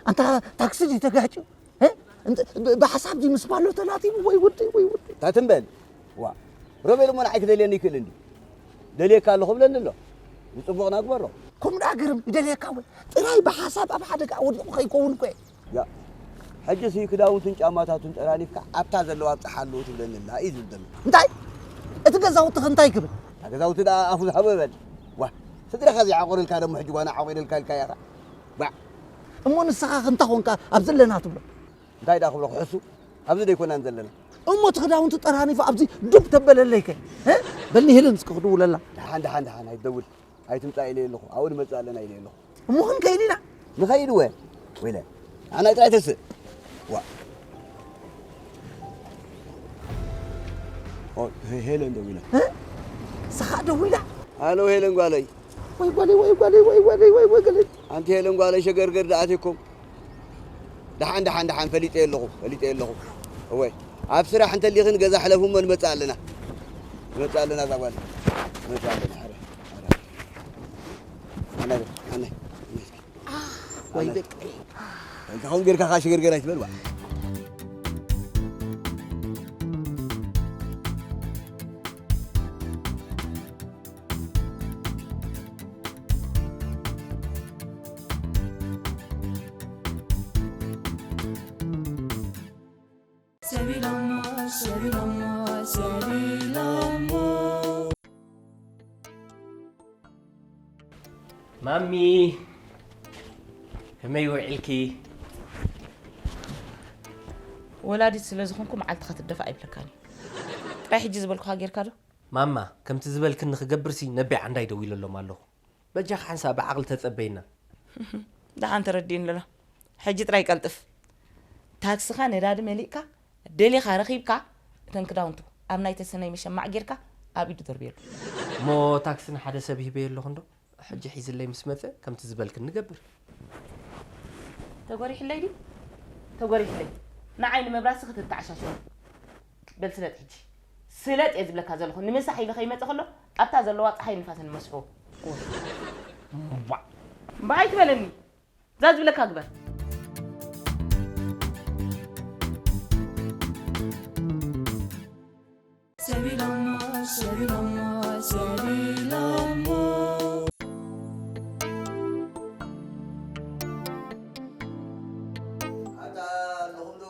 ኣንታ ታክሲ ድዩ ተጋጭዩ? እ? እንተ-፣ ብ-፣ ብሓሳብ ድዩ ምስ ባሎ ተላቲሙ? ወይ ወደይ፣ ወይ ወደይ። እንታይ ትም በል? ዋ፣ ሮቤል እሞ ንዓይ ክደልየኒ ይክእል እንድዩ። ደልየካ ኣለኹ ብለኒ ኣሎ። ንጽቡቕ ናግበሮ። ከምኡ ደኣ ገርም ይደልየካ ወይ? ጥራይ ብሓሳብ ኣብ ሓደጋ ወዲቑ ከይከውን እኮ እየ። ያ፣ ሕጂሲ ክዳውንቱን ጫማታቱን ጠራኒፍካ ኣብታ ዘለዋ ኣብጽሓሉ ትብለኒ ኣላ እዩ ዝብል ዘሎ። እንታይ? እቲ ገዛውትኺ እንታይ ክብል? እታ ገዛውቲ ደኣ ኣፉ ዝሃቦ ይበል። ዋ፣ ስድራኻ ዘይዓቑርልካ ደሞ ሕጂ ጓና ዓቑረልካ ኢልካ ኢኻ። ባዕ። እሞ ንስኻ ክንታ ኾንካ ኣብ ዘለና ትብሎ? እንታይ ደኣ ክብሎ ክሕሱ? ኣብዚ ደይኮናን ዘለና። እሞ እቲ ክዳውንቲ ጠራኒፉ ኣብዚ ዱብ ተበለለይከ? እ? በልኒ ሄለን እስኪ ክድውለላ። ደሓን፣ ደሓን፣ ደሓን፣ ኣይትደውል። ኣይትምጻእ ኢለ ኣለኹ። ኣብኡ ንመጽእ ኣለና ኢለ ኣለኹ። እሞ ክንከይድ ኢና? ንኸይድ ወ-፣ ወይለ። ኣና ጥራይ ተስእ። ዋ። ኦ፣ ሄ-፣ ሄለን ደዊላ። እ? ንስኻ ደዊላ? ሃሎ ሄለን ጓለይ። ወይ ጓለይ፣ ወይ ጓለይ፣ ወይ ጓለይ፣ ወይ ጓለይ። ኣንቲ ሄለን ጓለይ ሸገርገር ደኣትኩም። ደሓን፣ ደሓን፣ ደሓን፣ ፈሊጠ ኣለኹ፣ ፈሊጠ ኣለኹ። እወ፣ ኣብ ስራሕ እንተሊኽን ገዛ ሕለፉ እሞ ንመጽእ ኣለና። ንመጽእ ኣለና እዛ ጓል። ንመጽእ ኣለና፣ ሕረ፣ ሕረ። ኣነ፣ ኣነ፣ ኣነ እስኪ። ወይ ኣነ። ደቀይ። እንታይ ኾን ጌርካ ካሽ ጌርጌር ኣይትበል፣ ዋ። ሰቢሎሞ፣ ሰቢሎሞ፣ ሰቢሎሞ። ማሚ፣ ከመይ ውዒልኪ? ወላዲት ስለ ዝኾንኩ መዓልትኻ ትደፋእ ኣይብለካን እዩ። ጥራይ ሕጂ ዝበልኩኻ ጌርካ ዶ? ማማ፣ ከምቲ ዝበልክኒ ክገብርሲ ነቢ ዓንዳይ ደዊለሎም ኣለኹ። በጃኻ ሓንሳእ ብዓቕሊ ተጸበይና። ደሓን ተረዲእኒ ኣሎ። ሕጂ ጥራይ ቀልጥፍ። ታክስኻ ነዳዲ መሊእካ፣ ደሊኻ ረኺብካ፣ እተን ክዳውንቱ ኣብ ናይ ተሰነይ መሸማዕ ጌርካ ኣብ ኢዱ ደርብየሉ። እሞ ታክሲ ንሓደ ሰብ ሂበዮ ኣለኹ እንዶ? ሕጂ ሒዝለይ ምስ መጸ ከምቲ ዝበልክኒ ንገብር። ተጎሪሕለይ ድዩ? ተጎሪሕለይ። ንዓይ ንመብራሲ ክትተዓሻሸው። በል ስለጥ ሕጂ። ስለጥ እየ ዝብለካ ዘለኹ። ንምሳሕ ኢሉ ከይመጸ ከሎ ኣብታ ዘለዋ ጸሓይ ንፋስን መስሑ። እምባ ኣይትበለኒ። እዛ ዝብለካ ግበር። ሰቢሎሞ፣ ሰቢሎሞ፣ ሰቢሎሞ። ኣታ ኣለኹም ዶ?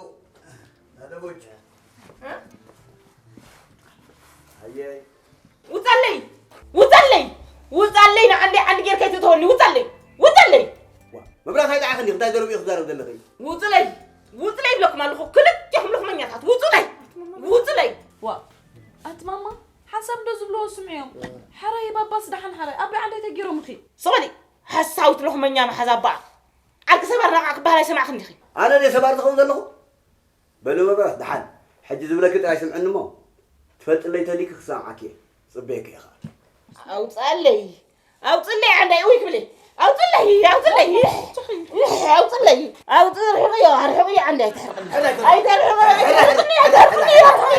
ናደቦች። እ? ኣየይ። ውጸለይ! ውጸለይ! ውጸለይ! ንዓንደይ ዓንዲ ጌርካ ኣይትእተወኒ! ውጸለይ! ውጸለይ! ዋ፣ መብራት ኣይጠዓኽን ዲኺ? እንታይ ዘረብ ኢኺ ትዛረብ ዘለኺ? ውጹለይ! ውጹለይ ይብለኩም ኣለኹ። ክልቴኹም ልኽመኛታት። ውጹለይ! ውጹለይ! ዋ፣ ኣቲ ማማ፣ ሓንሳብ እንዶ ዝብልዎ ስምዕዮም። ሓራይ ባባስ ደሓን ሓራይ። ኣብ ርዓ እንታይ ተገይሮምኺ? ስቕ በሊ! ሓሳዊት ልኽመኛ መሓዛ ኣባኣ። ዓርኪ ሰባር ነቓዕ ክበሃል ኣይሰማዕክን ዲኺ? ኣነ ድየ ሰባር ዝኸውን ዘለኹ? በሉ መብራት፣ ደሓን። ሕጂ ዝብለኪ ጥራይ ስምዕኒ እሞ፣ ትፈልጥለይ ተሊኪ ክሰምዓኪ እየ። ጽበየኪ እየ ኸኣ። ኣውጻለይ፣ ኣውጽለይ፣ ዓንዳይ፣ እውይ ክብለይ። ኣውጽለይ፣ ኣውጽለይ፣ ኣውጽለይ፣ ኣውጽ-፣ ርሕቕዮ፣ ኣርሕቕዮ፣ ዓንዳይ፣ ኣይተርሕቕኒ። ኣይተርሕቕኒ፣ ኣይተርሕቕኒ፣ ኣይተርሕቕኒ፣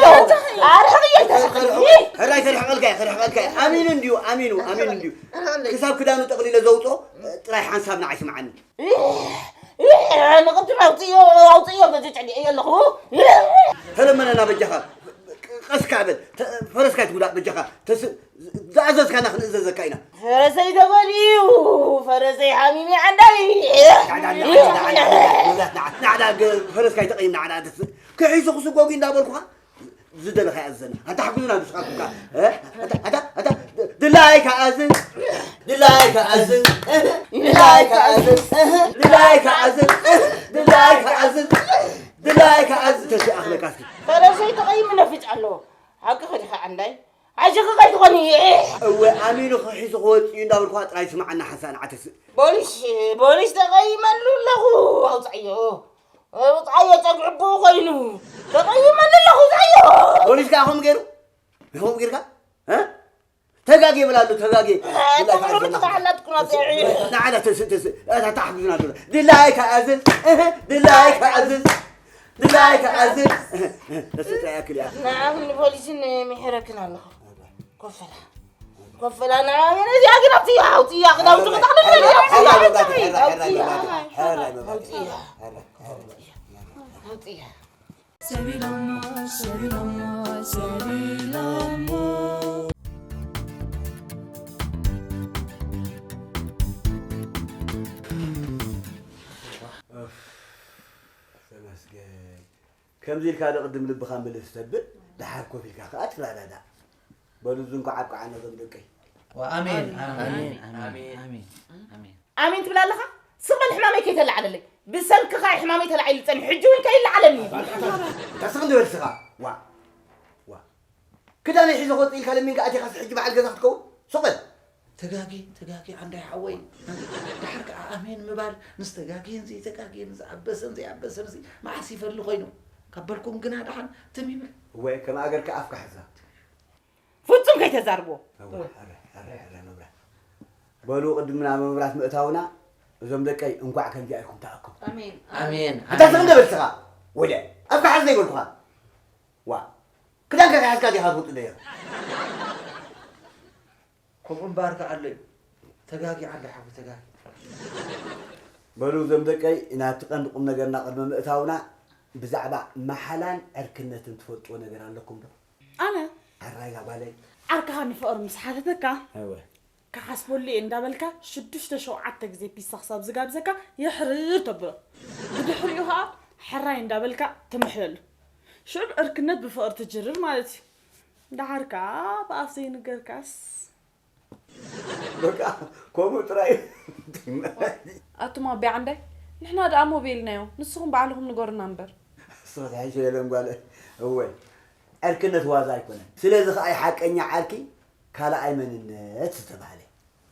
ኣይተርሕቕኒ። ኣርሕቕዮ፣ ኣይተርሕቕኒ። ሕራይ ተርሕቐልካ እየ፣ ክርሕቐልካ እየ። ኣሚኑ እንድዩ፣ ኣሚኑ፣ ኣሚኑ እንድዩ። ክሳብ ክዳኑ ጠቕሊለ ዘውፅኦ ጥራይ ሓንሳብ ንዓይ ስምዓኒ። ንቕድም ኣውፅዮ፣ ኣውፅዮ፣ በዚ ጨሊዐዮ ኣለኹ። ተለመነና በጃኻ፣ ቀስካ በል፣ ተ-፣ ፈረስካ ኣይትጉዳእ በጃኻ። ተስ-፣ ዝኣዘዝካና ክንእዘዘካ ኢና። ፈረሰይ ተጎዲኡ፣ ፈረሰይ ሓሚሙ ዓንዳይ። ናዕዳ፣ ናዕዳ፣ ናዕዳ፣ ናዕዳ፣ ናዕዳ፣ ፈረስካ ኣይተቐይም፣ ናዕዳ፣ ተስ-፣ ክሒሱ ክስጎጉ እንዳበልኩኻ፣ ዝደለኻ ይኣዝዘና። ኣንታ ሓግዙና ንስኻትኩም ከኣ። እ? ኣታ፣ ኣታ፣ ኣታ፣ ድላይካ ኣዝዝ፣ ድላይካ ኣዝዝ፣ እህ፣ ድላይካ ኣዝዝ፣ እህ፣ ድላይካ ኣዝዝ፣ እህ፣ ድላይካ ኣዝዝ፣ ድላይካ ኣዝዝ። ተሲኣኽለካ እስኪ። ፈረሰይ ተቐይሙ ነፊጭ ኣሎ። ሓቅኺ ዲኻ ዓንዳይ? ኣጆኺ ከይትኾኒ። እወ፣ ኣሚኑ ክሒሱ ክወጽእ እዩ እንዳበልኩኻ ጥራይ ስምዓና ሓንሳእ ንዓተስእ። ቦሊስ፣ ቦሊስ ተቐይመሉ ኣለኹ። ኣውጻዮ። ውጽዓዮ ጸግዒ ኣቦኡ ኮይኑ። ተቐይመሉ ኣለኹ፣ ውጽዓዮ። ፖሊስ ከኣ ከምኡ ገይሩ? ከምኡ ጌርካ? እ? ተጋጌ ይብል ኣሎ፣ ተጋጌ። እ፣ ብላታ ተምሩ ኣዘና። ተባህላት ኩና ጸዒ። ንዓና ተስ-፣ ተስ-፣ እታ ተሓግዙና ዘሎ። ድላይ ከኣዝዝ፣ እህ፣ ድላይ ከኣዝዝ፣ ድላይ ከኣዝዝ። እህ፣ እህ፣ ተስጠ ያክል ያ። ንዓኹም ንፖሊስን ምሕረክን ኣለኹ። ኮፈላ። ኮፈላ ንዓኹም ነዚኣ ግን ኣውፅያ፣ ኣውፅያ፣ ክዳውንቲ ክተኽልል ነዚኣ ኣውፅያ። ኣውፅያ። ኣውፅያ። ኣውፅያ። ሰቢሎሞ፣ ሰቢሎሞ፣ ሰቢሎሞ። ኡፍ፣ ተመስገን። ከምዚ ኢልካ ዶ ቅድም ልብኻ ምልስ ተብል፣ ደሓር ኮፍ ኢልካ ከኣ ትረዳዳእ። በሉ፣ እዚ እንኳዕ ኣብቅዓና፣ እዞም ደቀይ። ወኣሜን፣ ኣሜን፣ ኣሜን፣ ኣሜን፣ ኣሜን። ኣሜን፣ ኣሜን፣ ኣሜን። ኣሜን ትብል ኣለኻ? ስቕ በል፣ ሕማመይ ከይተላዓለለይ። ብሰንክኻ እዩ ሕማመይ ተላዒሉ ዝጸንሕ፣ ሕጂ እውን ከይለዓለኒ እዩ። እታ ስቕ እንበል ስኻ። ዋ፣ ዋ። ክዳነይ ሒዘ ክወጽእ ኢልካ ለሚንካ ኣቲኻስ ሕጂ በዓል ገዛ ክትከውን? ስቕ በል። ተጋጊ፣ ተጋጊ ዓንዳይ ሓወይ። ደሓር ከኣ ኣሜን ምባል ምስ ተጋግየን ዘይተጋግየን፣ ዝኣበሰን ዘይኣበሰን፣ እዚ መዓስ ይፈሊ ኮይኑ? ካብ በልኩም ግና ደሓን ትም ይብል። እወ፣ ከም ኣገርካ ኣፍካ ሕዛ። ፍጹም ከይተዛርቦ። እወ፣ ሕረ፣ ሕረ፣ ሕረ መብራት። በሉ፣ ቅድሚ ናብ መብራት ምእታውና፣ እዞም ደቀይ እንኳዕ ከምዚኣ ኢልኩም ተኣከቡ። ኣሜን። ኣሜን። ኣታ ስቕ እንደ በል ስኻ። ወደ፣ ኣፍካ ሓዝ ዘይበልኩኻ። ዋ፣ ክዳንካ ከይሓዝካ ዲኻ ትወጽእ ደይሩ? ከምኡ እምበኣር ከኣ ኣሎ እዩ። ተጋጊ ዓንዳይ ሓወይ፣ ተጋጊ። በሉ፣ እዞም ደቀይ፣ ናብቲ ቀንዲ ቁም ነገርና ቅድሚ ምእታውና፣ ብዛዕባ መሓላን ዕርክነትን ትፈልጥዎ ነገር ኣለኩም ዶ? ኣነ? ኣራይ፣ እዛ ጓለይ። ዓርክኻ ንፍቕሪ ምስ ሓተተካ፣ እወ። ክሓስበሉ እየ እንዳበልካ ሽዱሽተ ሸውዓተ ግዜ ፒሳ ክሳብ ዝጋብዘካ የሕርር ተብሎ። ብድሕሪኡ ኸኣ ሕራይ እንዳበልካ ትምሕለሉ። ሽዑ ዕርክነት ብፍቕሪ ትጅርር ማለት እዩ። ደሓር ከኣ ብኣፍ ዘይንገርካስ። በቃ ከምኡ ጥራይ። ኣቱም ኣቢ ዓንዳይ፣ ንሕና ደኣ እሞ በይልናዮ፣ ንስኹም ባዕልኹም ንገሩና እምበር። እሱ ክትሕሽ የለን ጓለ። እወ፣ ዕርክነት ዋዛ ኣይኮነን። ስለዚ ኸኣ ሓቀኛ ዓርኪ ካልኣይ መንነት ዝተባህለ።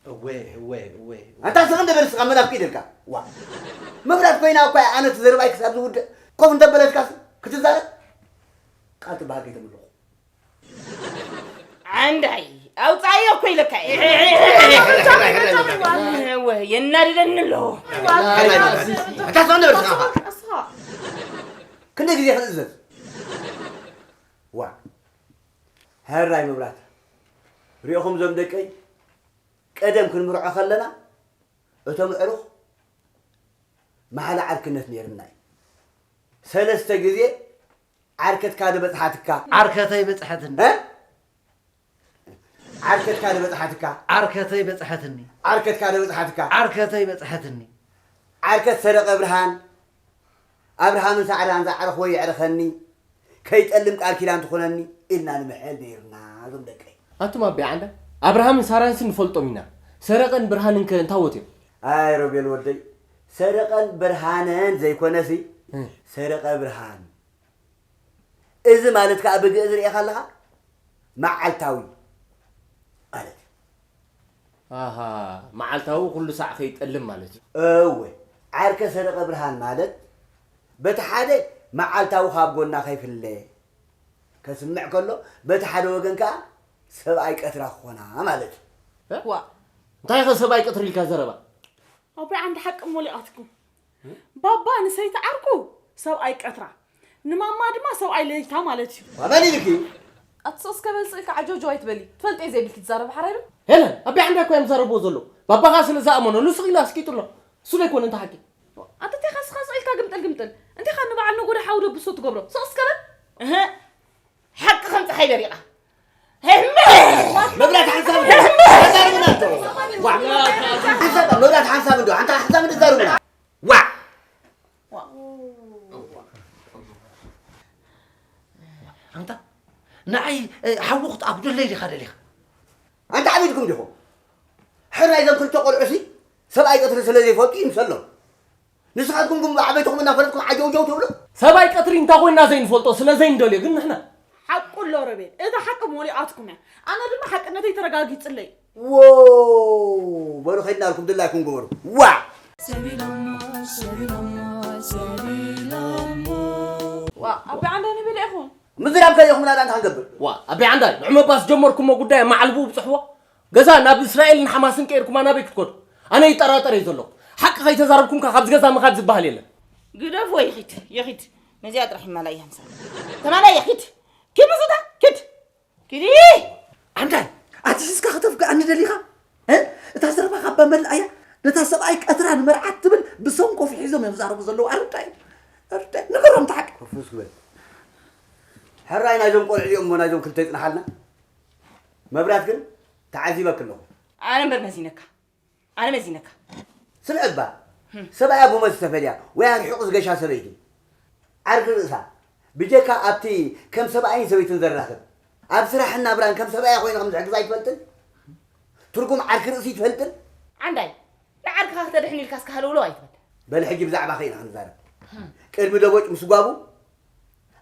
እወ፣ እወ፣ እወ፣ እወ። ኣንታ ስቕ እንደ በል ስኻ መናፍቂ ኢደልካ። ዋ። መብራት ኮይና እኳ ኣነ እቲ ዘረባይ ክሳብ ዝውድእ ኮፍ እንተበለትካስ ክትዛረብ ቃል ትበሃል ከይተመለኹ። ዓንዳይ፣ ኣውጻዮ እኮ ኢለካ እየ። እወ፣ የናድደኒ ኣሎ። ኣታ ስቕ እንደ በል ስኻ። ክንደይ ግዜ ክእዘዝ? ዋ። ሕራይ ምብራት። ሪኢኹም ዞም ደቀይ፣ ቀደም ክንምርዖ ከለና እቶም ኣዕሩኽ ማሕላ ዓርክነት ነይርና እዩ። ሰለስተ ግዜ ዓርከትካ ዶ በጽሓትካ? ዓርከተይ በጽሐትኒ። እ? ዓርከትካ ዶ በጽሓትካ? ዓርከተይ በጽሐትኒ። ዓርከትካ ዶ በጽሓትካ? ዓርከተይ በጽሐትኒ። ዓርከት ሰረቐ ብርሃን፣ ኣብርሃምን ሳዕራን ዝዓረኽዎ የዕርኸኒ፣ ከይጠልም ቃል ኪዳን ትኹነኒ ኢልና ንምሕል ነይርና እዞም ደቀይ። ኣቱም ኣቢ ዓንዳ፣ ኣብርሃምን ሳራንስ ንፈልጦም ኢና። ሰረቐን ብርሃንን ከ እንታዎት እዮም? ኣይ ሮቤል ወደይ፣ ሰረቐን ብርሃነን ዘይኮነሲ፣ እ። ሰረቐ ብርሃን። እዚ ማለት ከኣ ብግእዝ ርኤኻ ኣለኻ? መዓልታዊ ማለት እዩ። ኣሃ፣ መዓልታዊ ኩሉ ሳዕ ከይጠልም ማለት እዩ። እወ፣ ዓርከ ሰረቐ ብርሃን ማለት በቲ ሓደ መዓልታዊ ካብ ጎና ከይፍለ ከስምዕ ከሎ፣ በቲ ሓደ ወገን ከኣ ሰብኣይ ቀትራ ክኾና ማለት እዩ። እ? ዋ። እንታይ ከ ሰብኣይ ቀትሪ ኢልካ ዘረባ? ኣቦይ ዓንዲ ሓቂ ሞሊቓትኩም። ባባ ንሰይቲ ዓርኩ ሰብኣይ ቀትራ፣ ንማማ ድማ ሰብኣይ ለይታ ማለት እዩ። ዋ፣ መን ኢልኪ? ኣቲ ስቕ እስከ በል ስቕ ኢልካ ዓጀውጀው ኣይትበሊ። ትፈልጥዮ ዘይብልኪ ትዛረቢ ሓራይ ዶ? ሄለን፣ ኣቢ ዓንዳ እኮ እዮም ዝዛረብዎ ዘለዉ። ባባ ከኣ ስለ ዝኣመኖ ንሱ ኢሉ ኣስቂጡ ኣሎ። እሱ ዶ ኣይኮነን እቲ ሓቂ? ኣንተ እንታይ ኢኻ ስኻ ስቕ ኢልካ ግምጥል ግምጥል? እንታይ ኢኻ ንበዓል ነጎዳ ሓዊ ደብሶ ትገብሮ? ስቕ እስከ በል። እህ፣ ሓቂ ከም ጸሓይ ደሪቓ። መብራት ሓንሳብ እንዶ ተዛረቡና እንዶ። ዋ። ሓንሳብ፣ መብራት ሓንሳብ እንዶ፣ ሓንታ ሓንሳብ እንዶ ተዛረቡና። ዋ። ኣንታ ንዓይ፣ እ፣ ሓዊ ክትኣጉደለይ ዲኻ ደሊኻ? ኣንታ ዓቢድኩም ዲኹም? ሕራይ እዞም ክልተ ቆልዑሲ ሰብኣይ ቀትሪ ስለ ዘይፈልጡ ይምሰሎም። ንስኻትኩም ግን ብዓበይትኹም እናፈለጥኩም ዓጀውጀው ትብሉ። ሰብኣይ ቀትሪ እንታይ ኮይና ዘይንፈልጦ ስለ ዘይንደልዮ ግን ንሕና። ሓቁ ኣሎ ረቤል፣ እቲ ሓቂ ሞሊቓትኩም እያ። ኣነ ድማ ሓቅነተይ ተረጋጊጽለይ። ዎ፣ በሉ ከይድናልኩም ድላይኩም ግበሩ። ዋ። ሰቢሎሞ፣ ሰቢሎሞ፣ ሰቢሎሞ። ዋ፣ ኣቢ ዓንዳይ ንብል ኢኹም። ምዝራብ ከይኹም ናዳ እንታይ ክንገብር? ዋ፣ ኣቢ ዓንዳይ፣ ንዑ መባስ ጀመርኩሞ ጉዳይ መዓልቡ ብጽሕዎ። ገዛ ናብ እስራኤልን ሓማስን ቀይርኩማ ናበይ ክትከዱ? ኣነ ይጠራጠር እየ ዘለኹ። ሓቂ ከይተዛረብኩም ከ ካብዚ ገዛ ምኻድ ዝበሃል የለን። ግደፍዎ ይኺድ፣ ይኺድ። ነዚኣ ጥራሕ ይማላእ እያ ምሳሌ። ተማላእ ይኺድ። ኪድ ምስታ፣ ኪድ። ኪዲ! ኣንታይ፣ ኣቲ ሒዝካ ከተፍግኣኒ ደሊኻ? እ? እታ ዘረባ ካባ መላእ እያ። ነታ ሰብኣይ ቀትራ ንመርዓት ትብል ብሰንኮፍ ሒዞም እዮም ዝዛረቡ ዘለዉ። ኣረዳይ፣ ኣረዳይ። ንገሮም እቲ ሓቂ። ኮፍ እስኪ በል። ሕራይ ናይዞም ቆልዑ እዮም እሞ ናይዞም ክልተ ይጽንሓልና። መብራት ግን ተዓዚበኪ ኣለኹ። ኣነ እምበር መዚነካ። ኣነ መዚነካ። ስምዒ እባ፣ ሰብኣያ ብሞት ዝተፈልያ ወይ ኣርሒቑ ዝገሻ ሰበይቲ፣ ዓርኪ ርእሳ፣ ብጀካ ኣብቲ ከም ሰብኣይን ሰበይትን ዘራኽብ፣ ኣብ ስራሕን ናብራን ከም ሰብኣያ ኮይነ ከም ዝሕግዛ ኣይትፈልጥን? ትርጉም ዓርኪ ርእሲ ኣይትፈልጥን? ዓንዳይ፣ ንዓርክኻ ክተድሕን ኢልካ እስከ ሃለውለው ኣይትበል። በል ሕጂ ብዛዕባኺ ኢና ክንዛረብ። ቅድሚ ደቦጭ ምስጓቡ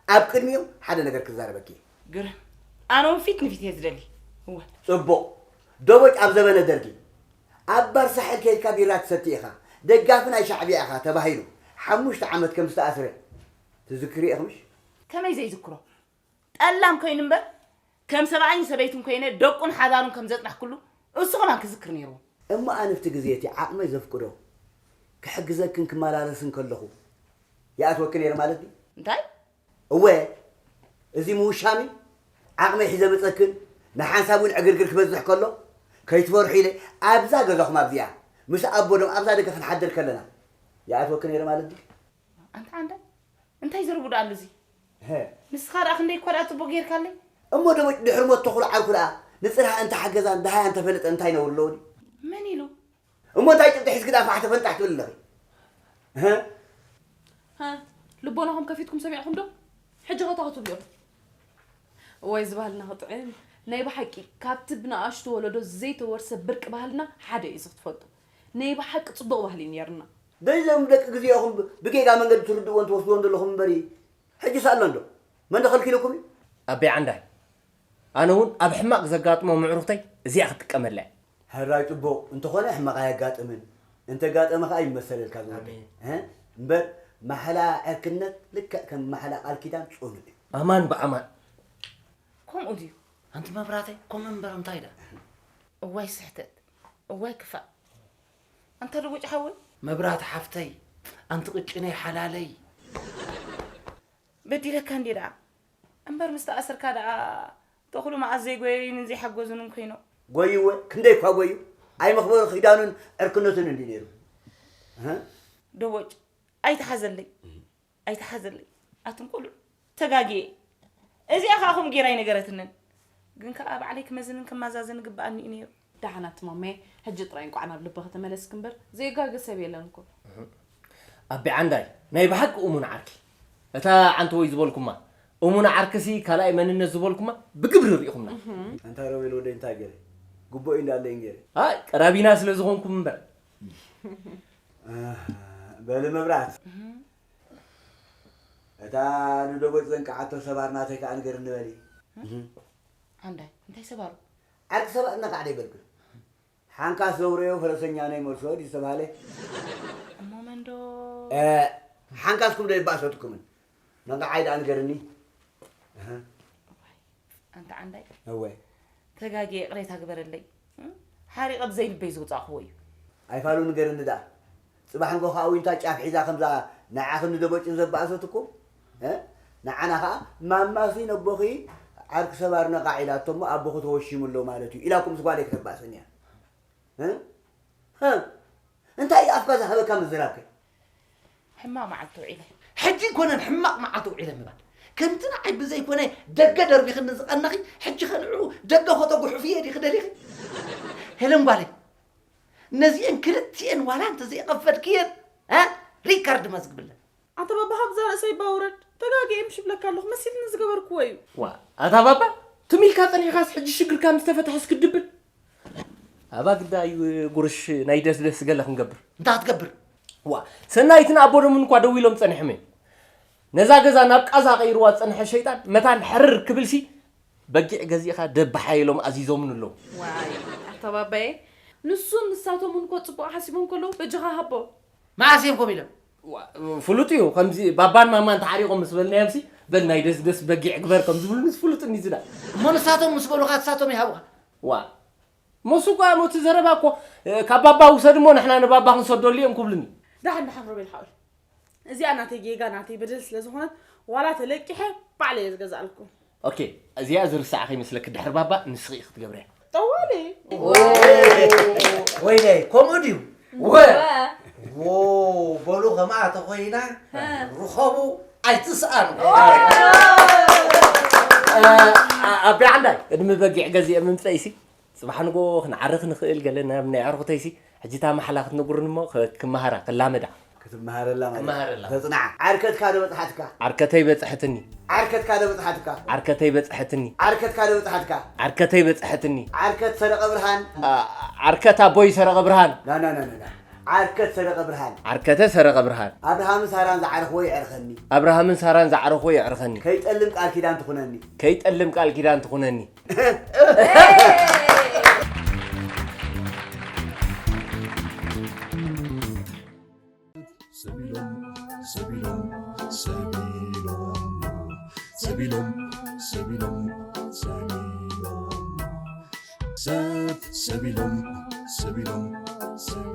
ኣብ ቅድሚኦም ሓደ ነገር ክዛረበኪ እየ። ግርም። ኣነ እውን ፊት ንፊት እየ ዝደሊ። እወ። ጽቡቕ። ደቦጭ ኣብ ዘበነ ደርጊ ኣብ ባር ሳሕል ከይድካ ቢራ ትሰቲ ኢኻ፣ ደጋፊ ናይ ሻዕብያ ኢኻ ተባሂሉ ሓሙሽተ ዓመት ከም ዝተኣስረ ትዝክሪ ኢኺ ምሽ? ከመይ ዘይዝክሮ? ጠላም ኮይኑ እምበር ከም ሰብኣይን ሰበይትን ኮይነ ደቁን ሓዳሩን ከም ዘጽናሕኩሉ እሱ ከማን ክዝክር ነይርዎ። እሞ ኣነ ኣብቲ ግዜ እቲ ዓቕመይ ዘፍቅዶ ክሕግዘክን ክመላለስን ከለኹ ይኣትወኪ ነይረ ማለት ድዩ? እንታይ? እወ፣ እዚ ምውሻሚ ዓቕመይ ሒዘ መጸክን ንሓንሳብ እውን ዕግርግር ክበዝሕ ከሎ ከይትፈርሑ ኢለ ኣብዛ ገዛኹም ኣብዚኣ ምስ ኣቦዶም ኣብዛ ደገ ክንሓድር ከለና ይኣትወኪ ነይረ ማለት ድዩ? ኣንታ ዓንዳይ፣ እንታይ ዘርቡ ደኣ ኣሎ እዚ? ሀ። ንስኻ ደኣ ክንደይ እኳ ደኣ ጽቡቕ ጌርካለይ? እሞ ደሞ ድሕሪ ሞት ተኹሉ ዓርኩ ደኣ ንጽርሃ እንተሓገዛን ደሃያ እንተፈለጠ እንታይ ነውሪ ኣለዎ ድዩ? መን ኢሉ? እሞ እንታይ ጭብጢ ሒዝኪ ደኣ ፋሕ ተፈንጣሕ ትብሊ ኣለኺ? ሀ? ሀ፣ ልቦናኹም ከፊትኩም ሰሚዕኹም ዶ? ሕጂ ኸ እንታይ ክትብሉ ኢኹም? እዋይ፣ እዚ ባህልና ክጥዕም። ናይ ብሓቂ፣ ካብቲ ብንኣሽቱ ወለዶ ዘይተወርሰ ብርቂ ባህልና ሓደ እዩ፣ እዚ ክትፈልጡ። ናይ ብሓቂ ጽቡቕ ባህሊ እዩ ነይርና። በይዞም ደቂ ግዜኹም ብ-፣ ብጌጋ መንገዲ ትርድእዎን ትወስድዎን ዘለኹም እምበሪ፣ ሕጂስ ኣሎ እንዶ? መን ዶ ከልኪሉኩም እዩ? ኣቤ ዓንዳይ፣ ኣነ እውን ኣብ ሕማቕ ዘጋጥሞ ምዕሩኽተይ እዚኣ ክጥቀመላ እየ። ሕራይ ጽቡቕ፣ እንተኾነ ሕማቕ ኣየጋጥምን። እንተጋጠመ ኸኣ ይመሰለልካ ዝወደይ። ኣሜን። እ? እምበር ማሕላ ዕርክነት ልክዕ ከም ማሕላ ቃል ኪዳን ጽኑዕ እዩ። ኣማን ብኣማን። ከምኡ ድዩ? ኣንቲ መብራተይ፣ ከምኡ እምበር እንታይ ደኣ? እዋይ ስሕተት፣ እዋይ ክፋእ። ኣንታ ደቦጭ ሓወይ። መብራት ሓፍተይ፣ ኣንቲ ቅጭነይ ሓላለይ። በዲለካ እንዴ ደኣ? እምበር ምስ ተኣሰርካ ደኣ ተኽሉ መኣዝ ዘይጎየዩንን ዘይሓገዙንን ኮይኖም። ጎይወ ክንደይ እኳ ጎዩ፣ ኣይ መኽበሪ ኪዳኑን ዕርክነቱን እንዲ ነይሩ። እህ? ደቦጭ ኣይተሓዘለይ፣ ኣይተሓዘለይ። ኣቱም ቆልዑ ተጋግየ። እዚኣ ከዓ ከምኡ ገይራ ኣይነገረትንን። ግን ከዓ ባዕለይ ክመዝንን ክመዛዘን ግብኣኒ እዩ ነይሩ። ደሓን ኣቲ ማመየ፣ ሕጂ ጥራይ እንቋዕ ናብ ልብኺ ተመለስኪ እምበር፣ ዘይጋገ ሰብ የለን እኮ። ኣቢ ዓንዳይ፣ ናይ ብሓቂ እሙን ዓርኪ። እታ ዓንተወይ ዝበልኩማ፣ እሙን ዓርክሲ ካልኣይ መንነት ዝበልኩማ ብግብሪ ርኢኹምና። ኣንታ ሮቤል ወደይ እንታይ ገይረ? ግቡእ እንዳለይን ገይረ። ኣይ፣ ቀራቢና ስለ ዝኾንኩም እምበር። ኣህ፣ በሊ መብራት። እታ ንደቦጭ ዘንቃዓቶ ሰባር ናተይ ከኣ ንገርኒ በሊ። ዓንዳይ፣ እንታይ ሰባሩ? ዓርኪ ሰባር ነቃዕ ዶ ይበልክን? ሓንካስ ዘውረዮ ፈረሰኛ ናይ መልሶ ድዩ ዝተባህለ? እሞ መንዶ? እ፣ ሓንካስኩም ዶ ይባእሰትኩምን? ነቃዓይ ደኣ ንገርኒ። እህ። ኣንታ ዓንዳይ። እወ። ተጋግየ ይቕሬታ ግበረለይ። እም? ሓሪቐ ብዘይ ልበይ ዘውጻእክዎ እዩ። ኣይፋሉ ንገርኒ ደኣ። ጽባሕ ንጎ ከኣ ዊንታ ጫፍ ሒዛ ከምዛ ንዓኽን ንደቦጭን ዘባእሰትኩም፣ እ? ንዓና ከኣ ማማሲ ነቦኺ ዓርኪ ሰባር ነቓዕ ኢላቶ እሞ ኣቦኺ ተወሺሙ ኣሎ ማለት እዩ ኢላኩም ምስ ጓለይ ከተባእሰኒ እያ። እ? እ? እንታይ እዩ ኣፍካ ዝሃበካ ምዝራብከ? ሕማቕ መዓልቲ ውዒለ። ሕጂ ኣይኮነን ሕማቕ መዓልቲ ውዒለ ምባል። ከምቲ ንዓይ ብዘይኮነ ደገ ደርቢኽኒ ዝቐነኺ፣ ሕጂ ከ ንዕኡ ደገ ከተጉሕፍዮ ዲኺ ደሊኺ? ሄለን ጓለይ፣ ነዚኤን ክልቲኤን ዋላ እንተ ዘይቐፈድክየን፣ እ? ሪካርድ መዝግብለን። ኣታ ባባ፣ ካብዛ ርእሰይ ባውረድ። ተጋግየ ምሽ ብለካ ኣለኹ፣ መሲልኒ ዝገበርክዎ እዩ። ዋ፣ ኣታ ባባ፣ ትም ኢልካ ጸኒሕካስ ሕጂ ሽግርካ ምስ ተፈትሐስ ክትድብል? ኣባ ግዳ እዩ ጉርሽ ናይ ደስደስ ገለ ክንገብር። እንታይ ክትገብር? ዋ፣ ሰናይትን ኣቦ ደሙን እኳ ደው ኢሎም ጸኒሖም እዮም። ነዛ ገዛ ናብ ቃዛ ቀይርዋ ዝጸንሐ ሸይጣን መታን ሕርር ክብልሲ በጊዕ ገዚእኻ ደብሓ ኢሎም ኣዚዞምን ኣለዉ። ዋይ፣ ኣታ ባባየ፣ ንሱን ንሳቶምን እኮ ጽቡቕ ሓሲቦም ከለዉ በጃኻ ሃቦ። መዓስ እዮም ከምኡ ኢሎም? ዋ፣ ፍሉጥ እዩ። ከምዚ ባባን ማማን ተዓሪቖም ምስ በልናዮምሲ፣ በል ናይ ደስደስ በጊዕ ግበር ከም ዝብሉንስ ፍሉጥ እኒ ዝዳ። እሞ ንሳቶም ምስ በሉኻ ንሳቶም ይሃቡኻ። ዋ፣ መሱ እኳ ሞቲ ዘረባ እኮ፣ እ፣ ካብ ባባ ውሰድ እሞ ንሕና ንባባ ክንሰደሉ እዮም ክብሉኒ። ደሓን ደሓን ሮቤል ሓወይ። እዚኣ ናተይ ጌጋ ናተይ በደል ስለ ዝኾነት ዋላ ተለቂሐ ባዕለይ እየ ዝገዝኣልኩም። ኦኬ፣ እዚኣ ዝርሳዕ ከይመስለኪ ድሕሪ ባባ ንስኺ ኢኺ ክትገብርያ። ጠዋሊ። ወይለይ፣ ከምኡ ድዩ? ወ። ዎ፣ በሉ ከምኣ ተኾይና ርኸቡ ኣይትስኣኑ። እ፣ ኣ-፣ ኣቢ ዓንዳይ፣ ቅድሚ በጊዕ ገዚኤ ምምፀኢሲ፣ ጽባሕ ንጎ ክንዓርኽ ንኽእል ገለ ናብ ናይ ኣዕሩኽተይሲ፣ ሕጂ እታ ማሕላ ክትነግሩኒ እሞ ክ-፣ ክመሃራ፣ ክላመዳ። ክትመሃረላ ማለት ክመሃረላ። ተጽናዓ። ዓርከትካ ዶ በጽሓትካ? ዓርከተይ በጽሐትኒ። ዓርከትካ ዶ በጽሓትካ? ዓርከተይ በጽሐትኒ። ዓርከትካ ዶ በጽሓትካ? ዓርከተይ በጽሐትኒ። ዓርከት ሰረቐ ብርሃን። ኣ-፣ ዓርከት ኣቦይ ሰረቐ ብርሃን። ና፣ ና፣ ና፣ ና፣ ና። ዓርከት ሰረቐ ብርሃን። ዓርከተ ሰረቐ ብርሃን። ኣብርሃምን ሳራን ዝዓረኽዎ የዕርኸኒ። ኣብርሃምን ሳራን ዝዓረኽዎ የዕርኸኒ። ከይጠልም ቃል ኪዳን ትኹነኒ። ከይጠልም ቃል ኪዳን ትኹነኒ። ሰቢሎም፣ ሰቢሎም፣ ሰቢሎም፣ ሰቢሎም፣ ሰቢሎም፣ ሰቢሎም፣ ሰብ ሰቢሎም፣ ሰቢሎም፣ ሰቢሎም።